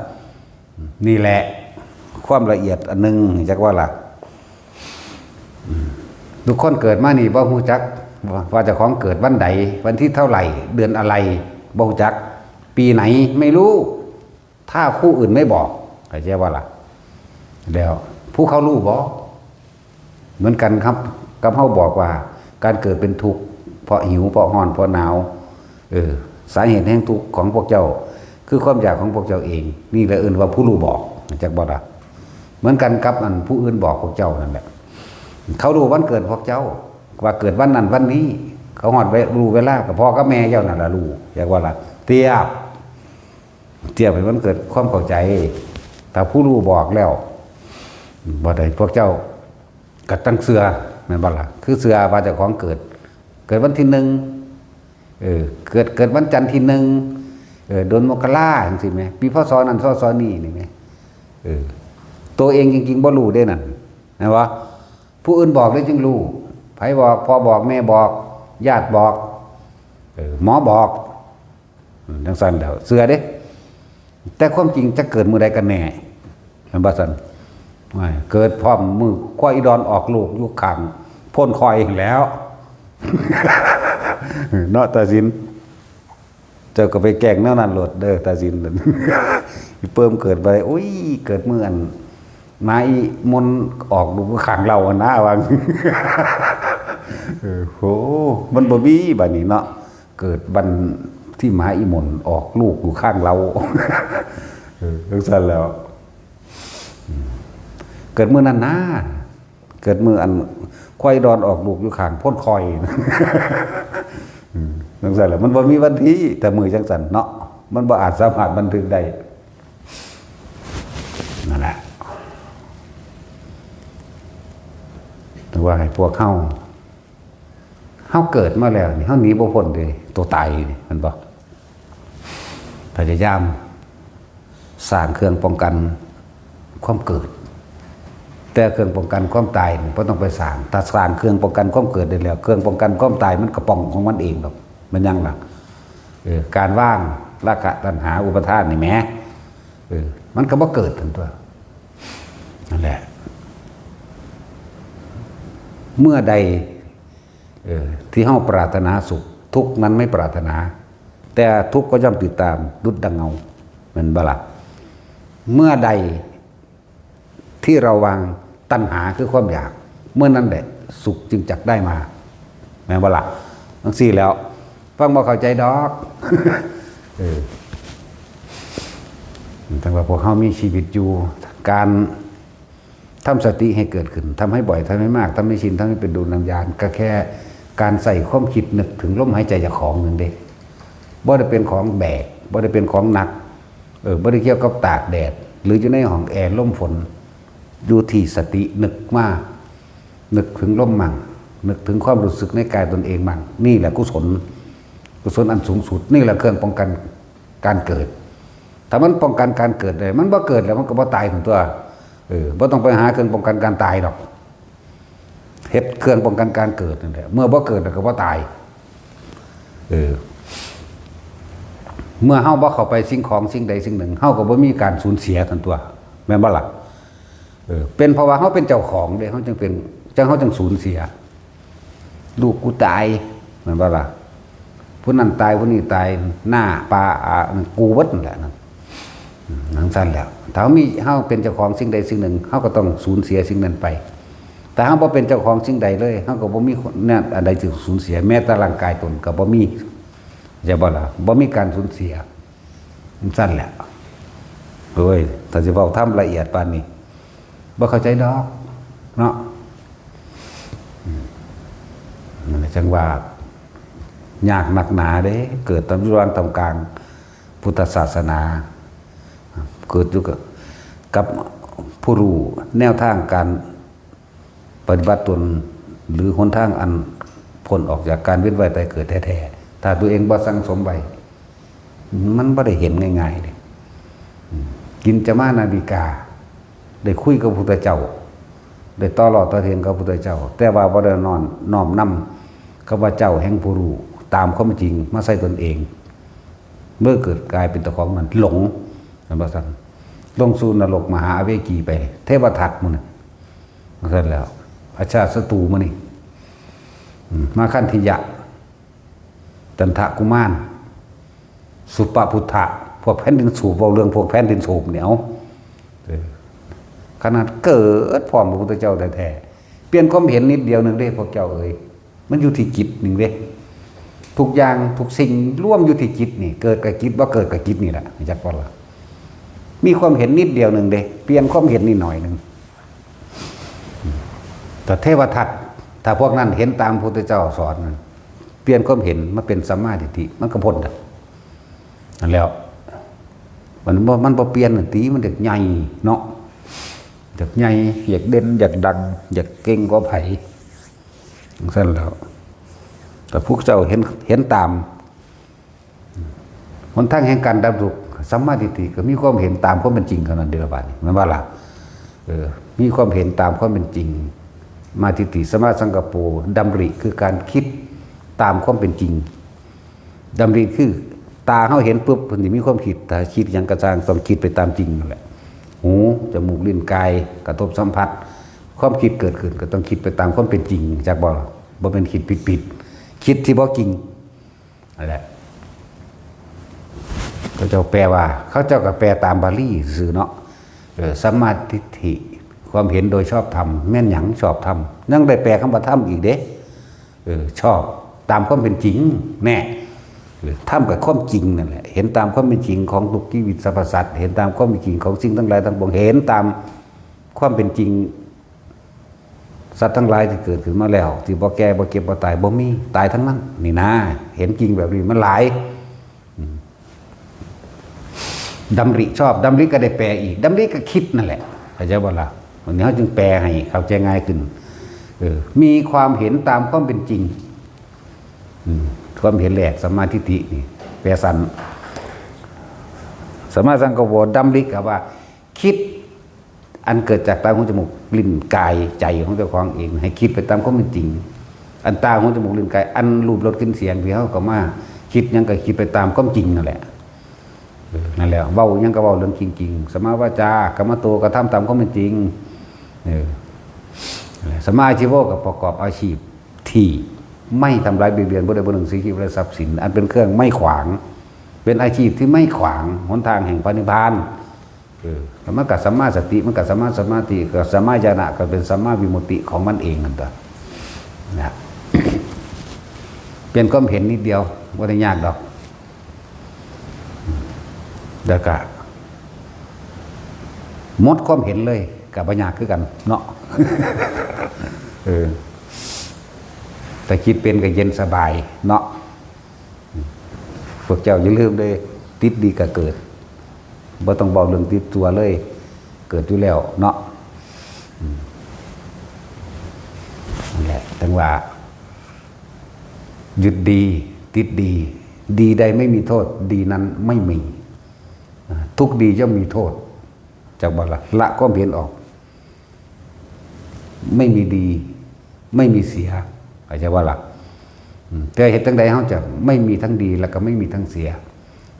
นี่แหละ ความละเอียดอันหนึ่ง จักว่าล่ะ อืม ทุกคนเกิดมานี่บ่รู้จักว่า ว่าเจ้าของเกิดวันใด วันที่เท่าไหร่ เดือนอะไร บ่รู้จัก ปีไหน ไม่รู้ ถ้าผู้อื่นไม่บอก เข้าใจบ่ล่ะ แล้วผู้เขารู้บ่ เหมือนกันครับ กับเฮาบอกว่า การเกิดเป็นทุกข์ เพราะหิว เพราะร้อน เพราะหนาว เออ สาเหตุแห่งทุกข์ของพวกเจ้า คือความอยากของพวกเจ้าเอง นี่แหละเอิ้นว่าผู้รู้บอก จักบ่ล่ะ เหมือนกันกับอันผู้อื่นบอกพวกเจ้านั่นแหละ เขารู้วันเกิดพวกเจ้า ว่าเกิดวันนั้นวันนี้ เขาฮอดเว- รู้เวลากับพ่อกับแม่เจ้านั่นล่ะรู้ จักบ่ล่ะ เทียบ เทียบให้มันเกิดความเข้าใจ ถ้าผู้รู้บอกแล้ว บ่ได้ พวกเจ้าก็ต้องเชื่อ แม่นบ่ล่ะ คือเชื่อว่าเจ้าของเกิด เกิดวันที่หนึ่ง เออ เกิด เกิดวันจันทร์ที่หนึ่ง เออ เดือนมกราจั่งซี้แหม ปี พ.ศ. นั้น พ.ศ. นี้ นี่แหม เออ ตัวเองจริงๆบ่รู้เด้นั่น แม่นบ่ ผู้อื่นบอกได้จึงรู้ ไผบอก พ่อบอก แม่บอก ญาติบอก เออ หมอบอก อืม จั่งซั่นแล้ว เชื่อเด้ แต่ความจริงจะเกิดมื้อใดกันแน่ แม่นบ่ซั่น ไม่ เกิดพร้อมมื้อควายอีดอนออกลูกอยู่ข้างโพนควายหั้นแหล้ว เนาะ ตาสิน เจ้าก็ไปแกล้งแนวนั้นโลดเด้อ ตาสิน อีเปิ้มเกิดไป อุ้ย เกิดมื้ออัน หมาอีมนออกลูกอยู่ข้างเล้าหั้นนะ ว่า เออ โห มันบ่มีบัดนี้เนาะ เกิดวันที่หมาอีมนออกลูกอยู่ข้างเล้า เออ จั่งซั่นแล้ว เกิดมื้อนั้นนะ เกิดมื้ออันควายดอนออกลูกอยู่ข้างโพนควาย อืม จั่งซั่นแหละ มันบ่มีวันที่ แต่มื้อจั่งซั่นเนาะ มันบ่อาจสามารถบันทึกได้ นั่นแหละ ว่าให้พวกเฮา เฮาเกิดมาแล้วนี่ เฮาหนีบ่พ้นเด้ ตัวตายนี่ แม่นบ่ พยายามสร้างเครื่องป้องกันความเกิด แต่เครื่องป้องกันความตายนี่บ่ต้องไปสร้าง ถ้าสร้างเครื่องป้องกันความเกิดได้แล้ว เครื่องป้องกันความตายมันก็ป้องของมันเองดอก แม่นหยังล่ะ เออ การวางราคะตัณหาอุปาทานนี่แหม เออ มันก็บ่เกิดทันตั๊ว นั่นแหละ เมื่อใด เออ ที่เฮาปรารถนาสุข ทุกข์นั้นไม่ปรารถนา แต่ทุกข์ก็ย่อมติดตามดุจดังเงา แม่นบ่ล่ะ เมื่อใดที่เราวางตัณหาคือความอยาก เมื่อนั้นแหละสุขจึงจักได้มา แม่นบ่ล่ะ จั่งซี้แล้ว ฟังบ่เข้าใจดอก เออ แต่ว่าพวกเฮามีชีวิตอยู่ การทำสติให้เกิดขึ้น ทำให้บ่อย ทำให้มาก ทำให้ชิน ทำให้เป็นดวงวิญญาณ ก็แค่การใส่ความคิดนึกถึงลมหายใจเจ้าของนั่นเด้ บ่ได้เป็นของแบก บ่ได้เป็นของหนัก เออ บ่ได้เกี่ยวกับตากแดด หรืออยู่ในห้องแอร์ลมฝน อยู่ที่สตินึกมา นึกถึงลมมั่ง นึกถึงความรู้สึกในกายตนเองมั่ง นี่แหละกุศล กุศลอันสูงสุด นี่แหละเครื่องป้องกันการเกิด ถ้ามันป้องกันการเกิดได้ มันบ่เกิดแล้วมันก็บ่ตายทันตั๊ว เออ บ่ต้องไปหาเครื่องป้องกันการตายดอก เฮ็ดเครื่องป้องกันการเกิดนั่นแหละ เมื่อบ่เกิดแล้วก็บ่ตาย เออ เมื่อเฮาบ่เข้าไปสิ่งของสิ่งใดสิ่งหนึ่ง เฮาก็บ่มีการสูญเสียทันตัว แม่นบ่ล่ะ? เออ เป็นเพราะว่าเฮาเป็นเจ้าของเด้ เฮาจึงเป็น จัง เฮาจึงสูญเสีย ลูกกูตาย แม่นบ่ล่ะ? ผู้นั้นตาย ผู้นี้ตาย หน้าปลา อ่า กูเบิดนั่นแหละนั่น อืม จังซั่นแหละ ถ้าเฮามี เฮาเป็นเจ้าของสิ่งใดสิ่งหนึ่ง เฮาก็ต้องสูญเสียสิ่งนั้นไป แต่เฮาบ่เป็นเจ้าของสิ่งใดเลย เฮาก็บ่มีแนวอันใดสิสูญเสีย แม้แต่ร่างกายตนก็บ่มี เข้าใจบ่ล่ะ? บ่มีการสูญเสีย จังซั่นแหละ โอ้ย ถ้าสิเว้าธรรมละเอียดปานนี้ บ่เข้าใจดอก เนาะ อืม นั่นแหละจังว่า ยากนักหนาเด้ เกิดตามอยู่ระหว่างท่ามกลางพุทธศาสนา เกิดอยู่กับ กับผู้รู้แนวทางการปฏิบัติตน หรือหนทางอันพ้นออกจากการเวียนว่ายตายเกิดแท้ๆ ถ้าตัวเองบ่สั่งสมไว้ มันบ่ได้เห็นง่ายๆเด้ อืม กินจะมานาวิกา ได้คุยกับพุทธเจ้า ได้ต่อล้อต่อเถียงกับพุทธเจ้า แต่ว่าบ่ได้นอนน้อมนำคำว่าเจ้าแห่งผู้รู้ตามความจริงมาใส่ตนเอง เมื่อเกิดกลายเป็นเจ้าของนั้นหลง เห็นบ่ซั่น? ลงสู่นรกมหาอเวจีไป เทวทัตหมู่นี่ ซั่นแล้ว อาชาติศัตรูหมู่นี่ อืม มาคันธิยะ จันทกุมาร สุปพุทธะ พวกแผ่นดินสูบ เว้าเรื่องพวกแผ่นดินสูบเนี่ย เอา เออ ขนาดเกิดพร้อมพระพุทธเจ้าแท้ๆ เปลี่ยนความเห็นนิดเดียวหนึ่งเด้ พวกเจ้าเอ๋ย มันอยู่ที่จิตหนึ่งเด้ ทุกอย่างทุกสิ่งรวมอยู่ที่จิตนี่ เกิดกับจิต บ่เกิดกับจิตนี่แหละ จักว่าล่ะ มีความเห็นนิดเดียวหนึ่งเด้ เปลี่ยนความเห็นนิดหน่อยหนึ่ง แต่เทวทัต ถ้าพวกนั้นเห็นตามพระพุทธเจ้าสอนนั่น เปลี่ยนความเห็นมาเป็นสัมมาทิฏฐิ มันก็พ้นแล้ว นั่นแล้ว มันบ่ มันบ่เปลี่ยนน่ะติ มันอยากใหญ่เนาะ อยากใหญ่ อยากเด่น อยากดัง อยากเก่งกว่าไผ จังซั่นแล้ว แต่พวกเจ้าเห็น เห็นตาม หนทางแห่งการดับทุกข์ สัมมาทิฏฐิก็มีความเห็นตามความเป็นจริงเท่านั้นเด้อ บาดนี้ แม่นบ่ล่ะ? เออ มีความเห็นตามความเป็นจริง มาทิฏฐิ สัมมาสังกัปโป ดำริคือการคิดตามความเป็นจริง ดำริคือตาเฮาเห็นปุ๊บ เพิ่นสิมีความคิด ถ้าคิดหยังก็ซ่าง ต้องคิดไปตามจริงนั่นแหละ หู จมูก ลิ้น กาย กระทบสัมผัส ความคิดเกิดขึ้นก็ต้องคิดไปตามความเป็นจริง จักบ่ล่ะ? บ่แม่นคิดผิดๆ คิดที่บ่จริง นั่นแหละ เขาเจ้าแปลว่า เขาเจ้าก็แปลตามบาลีซื่อๆเนาะ เออ สัมมาทิฏฐิ ความเห็นโดยชอบธรรม แม่นหยังชอบธรรม ยังได้แปลคำว่าธรรมอีกเด้ เออ ชอบตามความเป็นจริง แน่ เออ ธรรมกับความจริงนั่นแหละ เห็นตามความเป็นจริงของทุกชีวิตสรรพสัตว์ เห็นตามความเป็นจริงของสิ่งทั้งหลายทั้งปวง เห็นตามความเป็นจริง สัตว์ทั้งหลายที่เกิดขึ้นมาแล้ว ที่บ่แก่ บ่เจ็บ บ่ตาย บ่มี ตายทั้งนั้น นี่นะ เห็นจริงแบบนี้มันหลาย อืม ดำริชอบ ดำริก็ได้แปลอีก ดำริก็คิดนั่นแหละ เข้าใจบ่ล่ะ? วันนี้เขาจึงแปลให้เข้าใจง่ายขึ้น เออ มีความเห็นตามความเป็นจริง อืม ความเห็นแรก สัมมาทิฏฐินี่ แปลสั้น สัมมาสังกัปโป ดำริก็ว่า คิด อันเกิดจากตา หู จมูก ลิ้น กาย ใจของเจ้าของเอง ให้คิดไปตามความเป็นจริง อันตา หู จมูก ลิ้น กาย อันรูป รส กลิ่น เสียง ที่เขาก็มาคิดหยังก็คิดไปตามความจริงนั่นแหละ เออ นั่นแหละ เว้าหยังก็เว้าเรื่องจริงๆ สัมมาวาจา กัมมันโต กระทำตามความเป็นจริง เออ สัมมาอาชีโว ก็ประกอบอาชีพที่ไม่ทำร้ายเบียดเบียนผู้ใดผู้หนึ่ง ซึ่งชีวิตและทรัพย์สิน อันเป็นเครื่องไม่ขวาง เป็นอาชีพที่ไม่ขวางหนทางแห่งพระนิพพาน เออ มันก็สัมมาสติ มันก็สัมมาสมาธิ ก็สัมมาญาณะ ก็เป็นสัมมาวิมุตติของมันเองนั่นตัว นะ เปลี่ยนความเห็นนิดเดียว บ่ได้ยากดอก แล้วก็หมดความเห็นเลย ก็บ่ยากคือกันเนาะ เออ ถ้าคิดเป็นก็เย็นสบายเนาะ พวกเจ้าอย่าลืมเด้ ติดดีก็เกิด บ่ต้องเว้าเรื่องติดตัวเลย เกิดอยู่แล้วเนาะ อืม นั่นแหละ จั่งว่า ยึดดี ติดดี ดีใดไม่มีโทษ ดีนั้นไม่มี ทุกข์ดีย่อมมีโทษ จักบ่ล่ะ ละความเห็นออก ไม่มีดี ไม่มีเสีย เข้าใจบ่ล่ะ? อืม แต่เฮ็ดจั่งใดเฮาจะไม่มีทั้งดี แล้วก็ไม่มีทั้งเสีย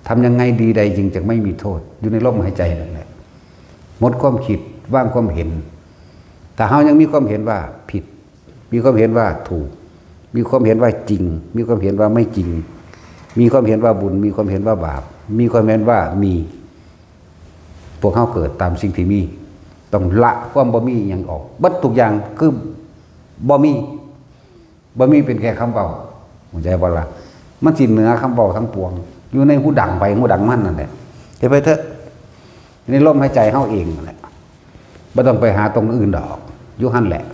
ทำยังไงดีใดจึงจะไม่มีโทษ อยู่ในลมหายใจนั่นแหละ หมดความคิด วางความเห็น ถ้าเฮายังมีความเห็นว่าผิด มีความเห็นว่าถูก มีความเห็นว่าจริง มีความเห็นว่าไม่จริง มีความเห็นว่าบุญ มีความเห็นว่าบาป มีความเห็นว่ามี พวกเฮาเกิดตามสิ่งที่มี ต้องละความบ่มีอหย่างออก เบิดทุกอย่างคือบ่มี บ่มีเป็นแค่คำเว้า เข้าใจบ่ล่ะ มันสิเหนือคำเว้าทั้งปวง อยู่ในหูดังไผหูดังมันนั่นแหละ เฮ็ดไปเถอะ ในลมหายใจเฮาเองนั่นแหละ บ่ต้องไปหาตรงอื่นดอก อยู่หั่นแหละ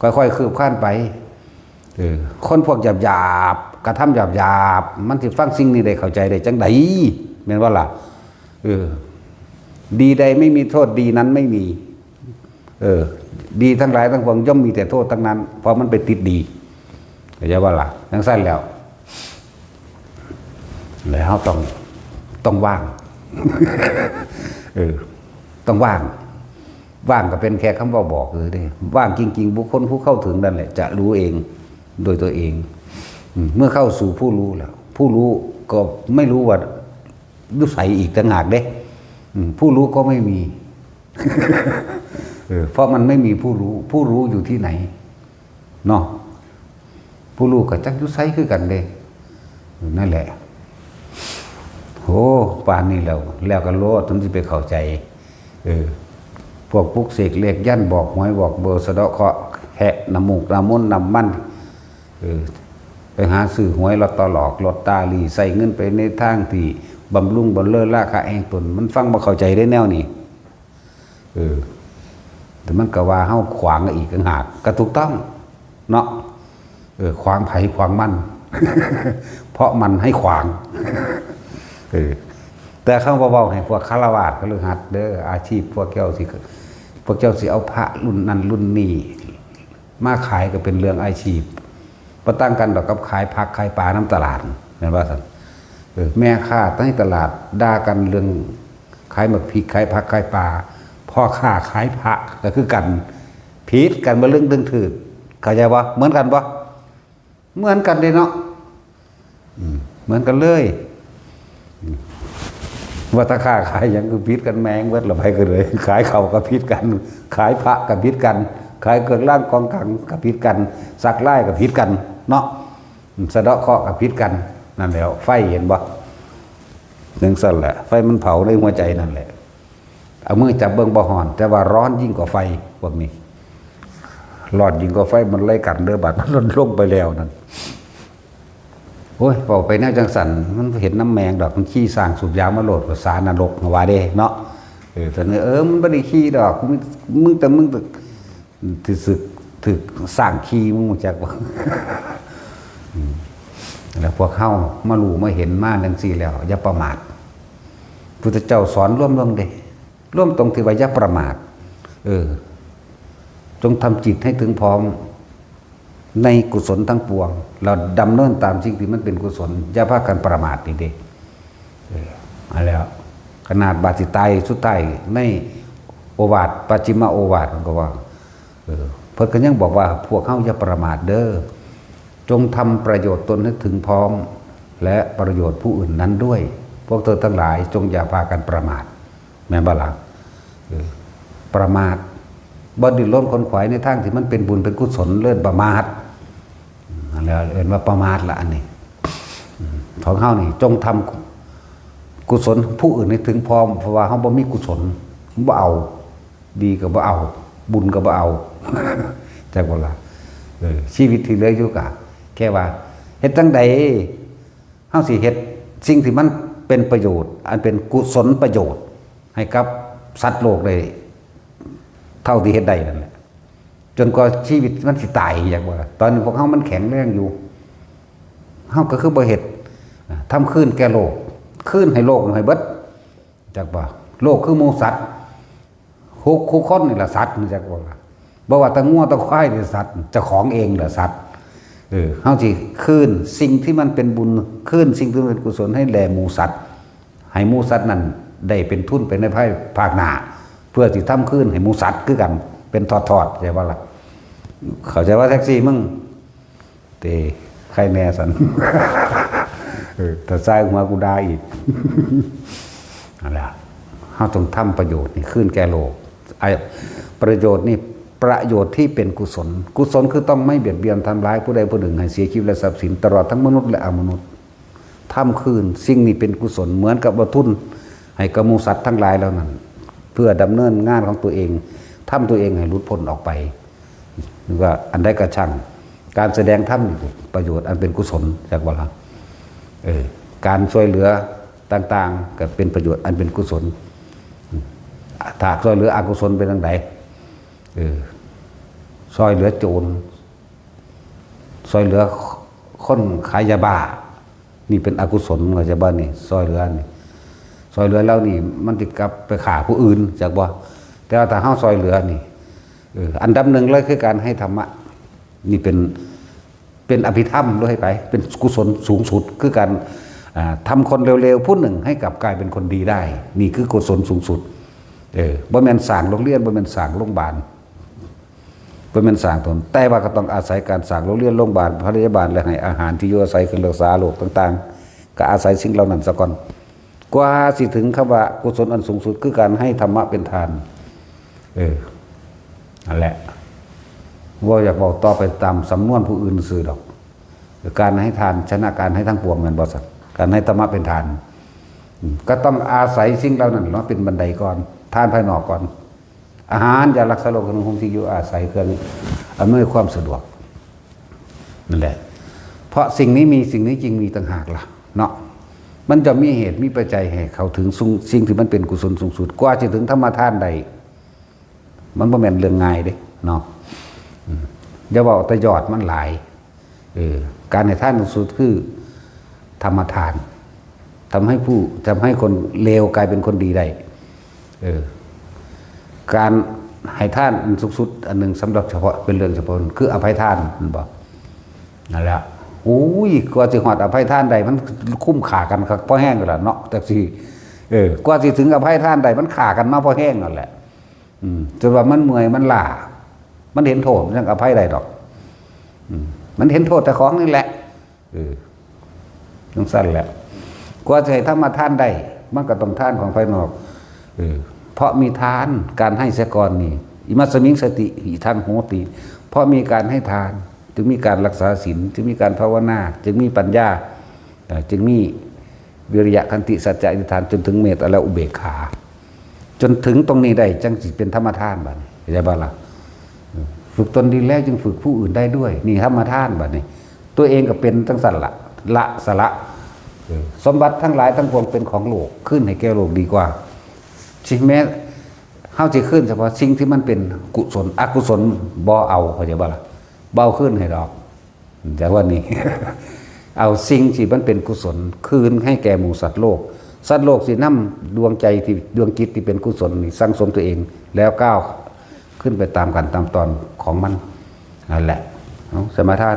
ค่อยๆ คืบคลานไป เออ คนพวกหยาบๆ กระทำหยาบๆ มันสิฟังสิ่งนี้ได้เข้าใจได้จังใด แม่นบ่ล่ะ เออ ดีใดไม่มีโทษ ดีนั้นไม่มี เออ ดีทั้งหลายทั้งปวงย่อมมีแต่โทษทั้งนั้น เพราะมันไปติดดี เข้าใจบ่ล่ะ จังซั่นแล้ว แล้วเฮาต้อง ต้องว่าง เออ ต้องว่าง ว่างก็เป็นแค่คำเว้าบอกซื่อๆเด้ ว่างจริงๆ บุคคลผู้เข้าถึงนั่นแหละ จะรู้เอง โดยตัวเอง อืม เมื่อเข้าสู่ผู้รู้แล้ว ผู้รู้ก็ไม่รู้ว่าอยู่ไสอีกต่างหากเด้ อืม ผู้รู้ก็ไม่มี เออ เพราะมันไม่มีผู้รู้ ผู้รู้อยู่ที่ไหน เนาะ ผู้รู้ก็จักอยู่ไสคือกันเด้ นั่นแหละ โอ้ ปานนี้แล้ว แล้วก็โลด มันสิไปเข้าใจ เออ พวกปลุกเสกเลขยันต์ บอกหวย บอกเบอร์ สะเดาะเคราะห์ แคะน้ำมูก น้ำมนต์ น้ำมัน เออ ไปหาซื้อหวยลอตเตอรี่ ลอตเตอรี่ ใส่เงินไปในทางที่บำรุงบำเรอราคะแห่งตน มันฟังบ่เข้าใจได้แนวนี้ เออ แต่มันก็ว่าเฮาขวางอีกต่างหาก ก็ถูกต้อง เนาะ เออ ขวางไผขวางมัน เพราะมันให้ขวาง เออ แต่เขาบ่เว้าให้พวกฆราวาสฤหัสถ์เด้อ อาชีพพวกเจ้าสิ พวกเจ้าสิเอาพระรุ่นนั้นรุ่นนี้ มาขายก็เป็นเรื่องอาชีพ บ่ต่างกันดอกกับขายผักขายปลานำตลาด แม่นบ่ซั่น เออ แม่ค้าในตลาดด่ากันเรื่องขายหมากพริก ขายผัก ขายปลา พ่อค้าขายพระก็คือกัน ผิดกันบ่เรื่องเรื่องถืก เข้าใจบ่ เหมือนกันบ่ เหมือนกันเด้เนาะ อืม เหมือนกันเลย อืม ว่าถ้าค้าขายหยังคือผิดกันแม่งเบิดละ ไปกันเลย ขายข้าวก็ผิดกัน ขายพระก็ผิดกัน ขายเครื่องรางของขลังก็ผิดกัน สักลายก็ผิดกัน เนาะ อืม สะเดาะเคราะห์ก็ผิดกัน นั่นแหละ ไฟเห็นบ่ จังซั่นแหละ ไฟมันเผาในหัวใจนั่นแหละ เอามือจับเบิ่งบ่ฮ้อน แต่ว่าร้อนยิ่งกว่าไฟ พวกนี้ ร้อนยิ่งกว่าไฟ มันไล่กันเด้อ บัดมันลดลงไปแล้วนั่น โอ้ย เว้าไปแนวจังซั่น มันเห็นน้ำแมงดอก มันขี่ช้างสูบยามาโลด ภาษานรกว่าเด้เนาะ เออ แต่เนี่ย เออ มันบ่ได้ขี่ดอก มึง มึงแต่ มึงแต่ ถือสึก ถือสร้างขี่ มึงรู้จักบ่ อืม แล้วพวกเฮามารู้มาเห็นมาจังซี่แล้ว อย่าประมาท พุทธเจ้าสอนรวมลงเด้ รวมตรงที่ว่าอย่าประมาท เออ จงทำจิตให้ถึงพร้อม ในกุศลทั้งปวง แล้วดำเนินตามสิ่งที่มันเป็นกุศล อย่าพากันประมาทนี่เด้ เออ อันแล้ว ขนาดบาดสิตายสุดท้ายในโอวาท ปัจฉิมโอวาท มันก็ว่า เออ เพิ่นก็ยังบอกว่า พวกเฮาอย่าประมาทเด้อ จงทำประโยชน์ตนให้ถึงพร้อม และประโยชน์ผู้อื่นนั้นด้วย พวกเธอทั้งหลายจงอย่าพากันประมาท แม่นบ่ล่ะ เออ ประมาท บ่ดิ้นรนขนขวายในทางที่มันเป็นบุญเป็นกุศล เอิ้นประมาท นั่นแหละ เอิ้นว่าประมาทละอันนี้ อืม ของเฮานี่ จงทำกุศลผู้อื่นให้ถึงพร้อม เพราะว่าเฮาบ่มีกุศล บ่เอา ดีก็บ่เอา บุญก็บ่เอา จักบ่ล่ะ เออ ชีวิตที่เหลืออยู่ก็แค่ว่า เฮ็ดจั่งใด เฮาสิเฮ็ดสิ่งที่มันเป็นประโยชน์ อันเป็นกุศลประโยชน์ ให้กับสัตว์โลกได้ เท่าที่เฮ็ดได้นั่นแหละ จนกว่าชีวิตมันสิตาย จักบ่ล่ะ ตอนนี้พวกเฮามันแข็งแรงอยู่ เฮาก็คือบ่เฮ็ด ทำคืนแก่โลก คืนให้โลกให้เบิด จักบ่ โลกคือหมู่สัตว์ คุก คุกคนนี่ล่ะสัตว์ จักบ่ล่ะ บ่ว่าแต่งัวแต่ควายนี่สัตว์ เจ้าของเองล่ะสัตว์ เออ เฮาสิคืนสิ่งที่มันเป็นบุญ คืนสิ่งที่มันเป็นกุศลให้แด่หมู่สัตว์ ให้หมู่สัตว์นั้นได้เป็นทุนไปในภายภาคหน้า เพื่อสิทำคืนให้หมู่สัตว์คือกัน เป็นทอดๆ เข้าใจบ่ล่ะ เข้าใจว่าแท็กซี่มึง เต ใครแน่สัน เออ ถ้าใส่หัวกูด่าอีก นั่นแหละ เราต้องทำประโยชน์นี่คืนแก่โลก ไอ้ประโยชน์นี่ ประโยชน์ที่เป็นกุศล กุศลคือต้องไม่เบียดเบียนทำร้ายผู้ใดผู้หนึ่งให้เสียชีวิตและทรัพย์สิน ตลอดทั้งมนุษย์และอมนุษย์ ทำคืนสิ่งนี้เป็นกุศล เหมือนกับเอาทุนให้กับหมู่สัตว์ทั้งหลายเหล่านั้น เพื่อดำเนินงานของตัวเอง ทำตัวเองให้หลุดพ้นออกไป หรือว่าอันใดก็ช่าง การแสดงธรรมนี่ประโยชน์อันเป็นกุศล จักว่าละ เออ การช่วยเหลือต่างๆ ก็เป็นประโยชน์อันเป็นกุศล ถ้าช่วยเหลืออกุศลเป็นจั่งใด เออ ช่วยเหลือโจร ช่วยเหลือคนขายยาบ้า นี่เป็นอกุศล เข้าใจบ่นี่ ช่วยเหลือนี่ ช่วยเหลือแล้วนี่ มันจะกลับไปฆ่าผู้อื่น จักบ่ แต่ว่าถ้าเราช่วยเหลือนี่ เออ อันดับหนึ่งเลยคือการให้ธรรมะ นี่เป็น เป็นอภิธรรมด้วยไป เป็นกุศลสูงสุด คือการ อ่า ทำคนเลวๆผู้หนึ่งให้กลับกลายเป็นคนดีได้ นี่คือกุศลสูงสุด เออ บ่แม่นสร้างโรงเรียน บ่แม่นสร้างโรงพยาบาล บ่แม่นสร้างตน แต่ว่าก็ต้องอาศัยการสร้างโรงเรียน โรงพยาบาล พยาบาล และให้อาหารที่อยู่อาศัย เครื่องรักษาโรคต่างๆ ก็อาศัยสิ่งเหล่านั้นซะก่อน กว่าสิถึงคำว่ากุศลอันสูงสุด คือการให้ธรรมะเป็นทาน เออ นั่นแหละ บ่อยากเว้าต่อไปตามสำนวนผู้อื่นซื่อดอก การให้ทานชนะการให้ทั้งปวง แม่นบ่ซั่น การให้ธรรมะเป็นทาน อืม ก็ต้องอาศัยสิ่งเหล่านั้นเนาะ เป็นบันไดก่อน ทานภายนอกก่อน อาหาร ยารักษาโรค เครื่องนุ่งห่ม ที่อยู่อาศัย เครื่องอำนวยความสะดวก นั่นแหละ เพราะสิ่งนี้มี สิ่งนี้จึงมีต่างหากล่ะ เนาะ มันจะมีเหตุมีปัจจัยให้เข้าถึงสิ่ง สิ่งที่มันเป็นกุศลสูงสุด กว่าจะถึงธรรมทานได้ มันบ่แม่นเรื่องง่ายเด้ เนาะ อืม อย่าเว้าแต่ยอดมันหลาย เออ การให้ทานสูงสุดคือธรรมทาน ทำให้ผู้ ทำให้คนเลวกลายเป็นคนดีได้ เออ การให้ทานอันสูงสุดอันหนึ่งสำหรับเฉพาะ เป็นเรื่องเฉพาะ คืออภัยทาน แม่นบ่ นั่นแหละ โอ้ย กว่าสิฮอดอภัยทานได้ มันคุ้มฆ่ากันคักพอแฮงแล้วล่ะเนาะ จักสิ เออ กว่าสิถึงอภัยทานได้ มันฆ่ากันมาพอแฮงนั่นแหละ อืม จนว่ามันเมื่อย มันล้า มันเห็นโทษ มันจั่งอภัยได้ดอก อืม มันเห็นโทษเจ้าของนี่แหละ เออ จั่งซั้นแหละ กว่าจะให้ธรรมทานได้ มันก็ต้องทานของภายนอก เออ เพราะมีทาน การให้เสียก่อนนี่ อิมัสมิงสติ อิทังโหติ เพราะมีการให้ทาน จึงมีการรักษาศีล จึงมีการภาวนา จึงมีปัญญา เอ่อ จึงมีวิริยะ ขันติ สัจจะ อธิษฐาน จนถึงเมตตาและอุเบกขา จนถึงตรงนี้ได้ จั่งสิเป็นธรรมทานบัดนี้ เข้าใจบ่ล่ะ เออ ฝึกตนดีแล้วจึงฝึกผู้อื่นได้ด้วย นี่ธรรมทานบัดนี้ ตัวเองก็เป็นจั่งซั้นละ ละสละ เออ สมบัติทั้งหลายทั้งปวงเป็นของโลก คืนให้แก่โลกดีกว่า สิแม้เฮาสิคืนเฉพาะสิ่งที่มันเป็นกุศล อกุศลบ่เอา เข้าใจบ่ล่ะ บ่เอาคืนให้ดอก แต่ว่านี่ เอาสิ่งที่มันเป็นกุศลคืนให้แก่หมู่สัตว์โลก สัตว์โลกสินำดวงใจที่ ดวงจิตที่เป็นกุศลนี่สั่งสมตัวเอง แล้วก้าวขึ้นไปตามกันตามตอนของมัน นั่นแหละ เอา สมาทาน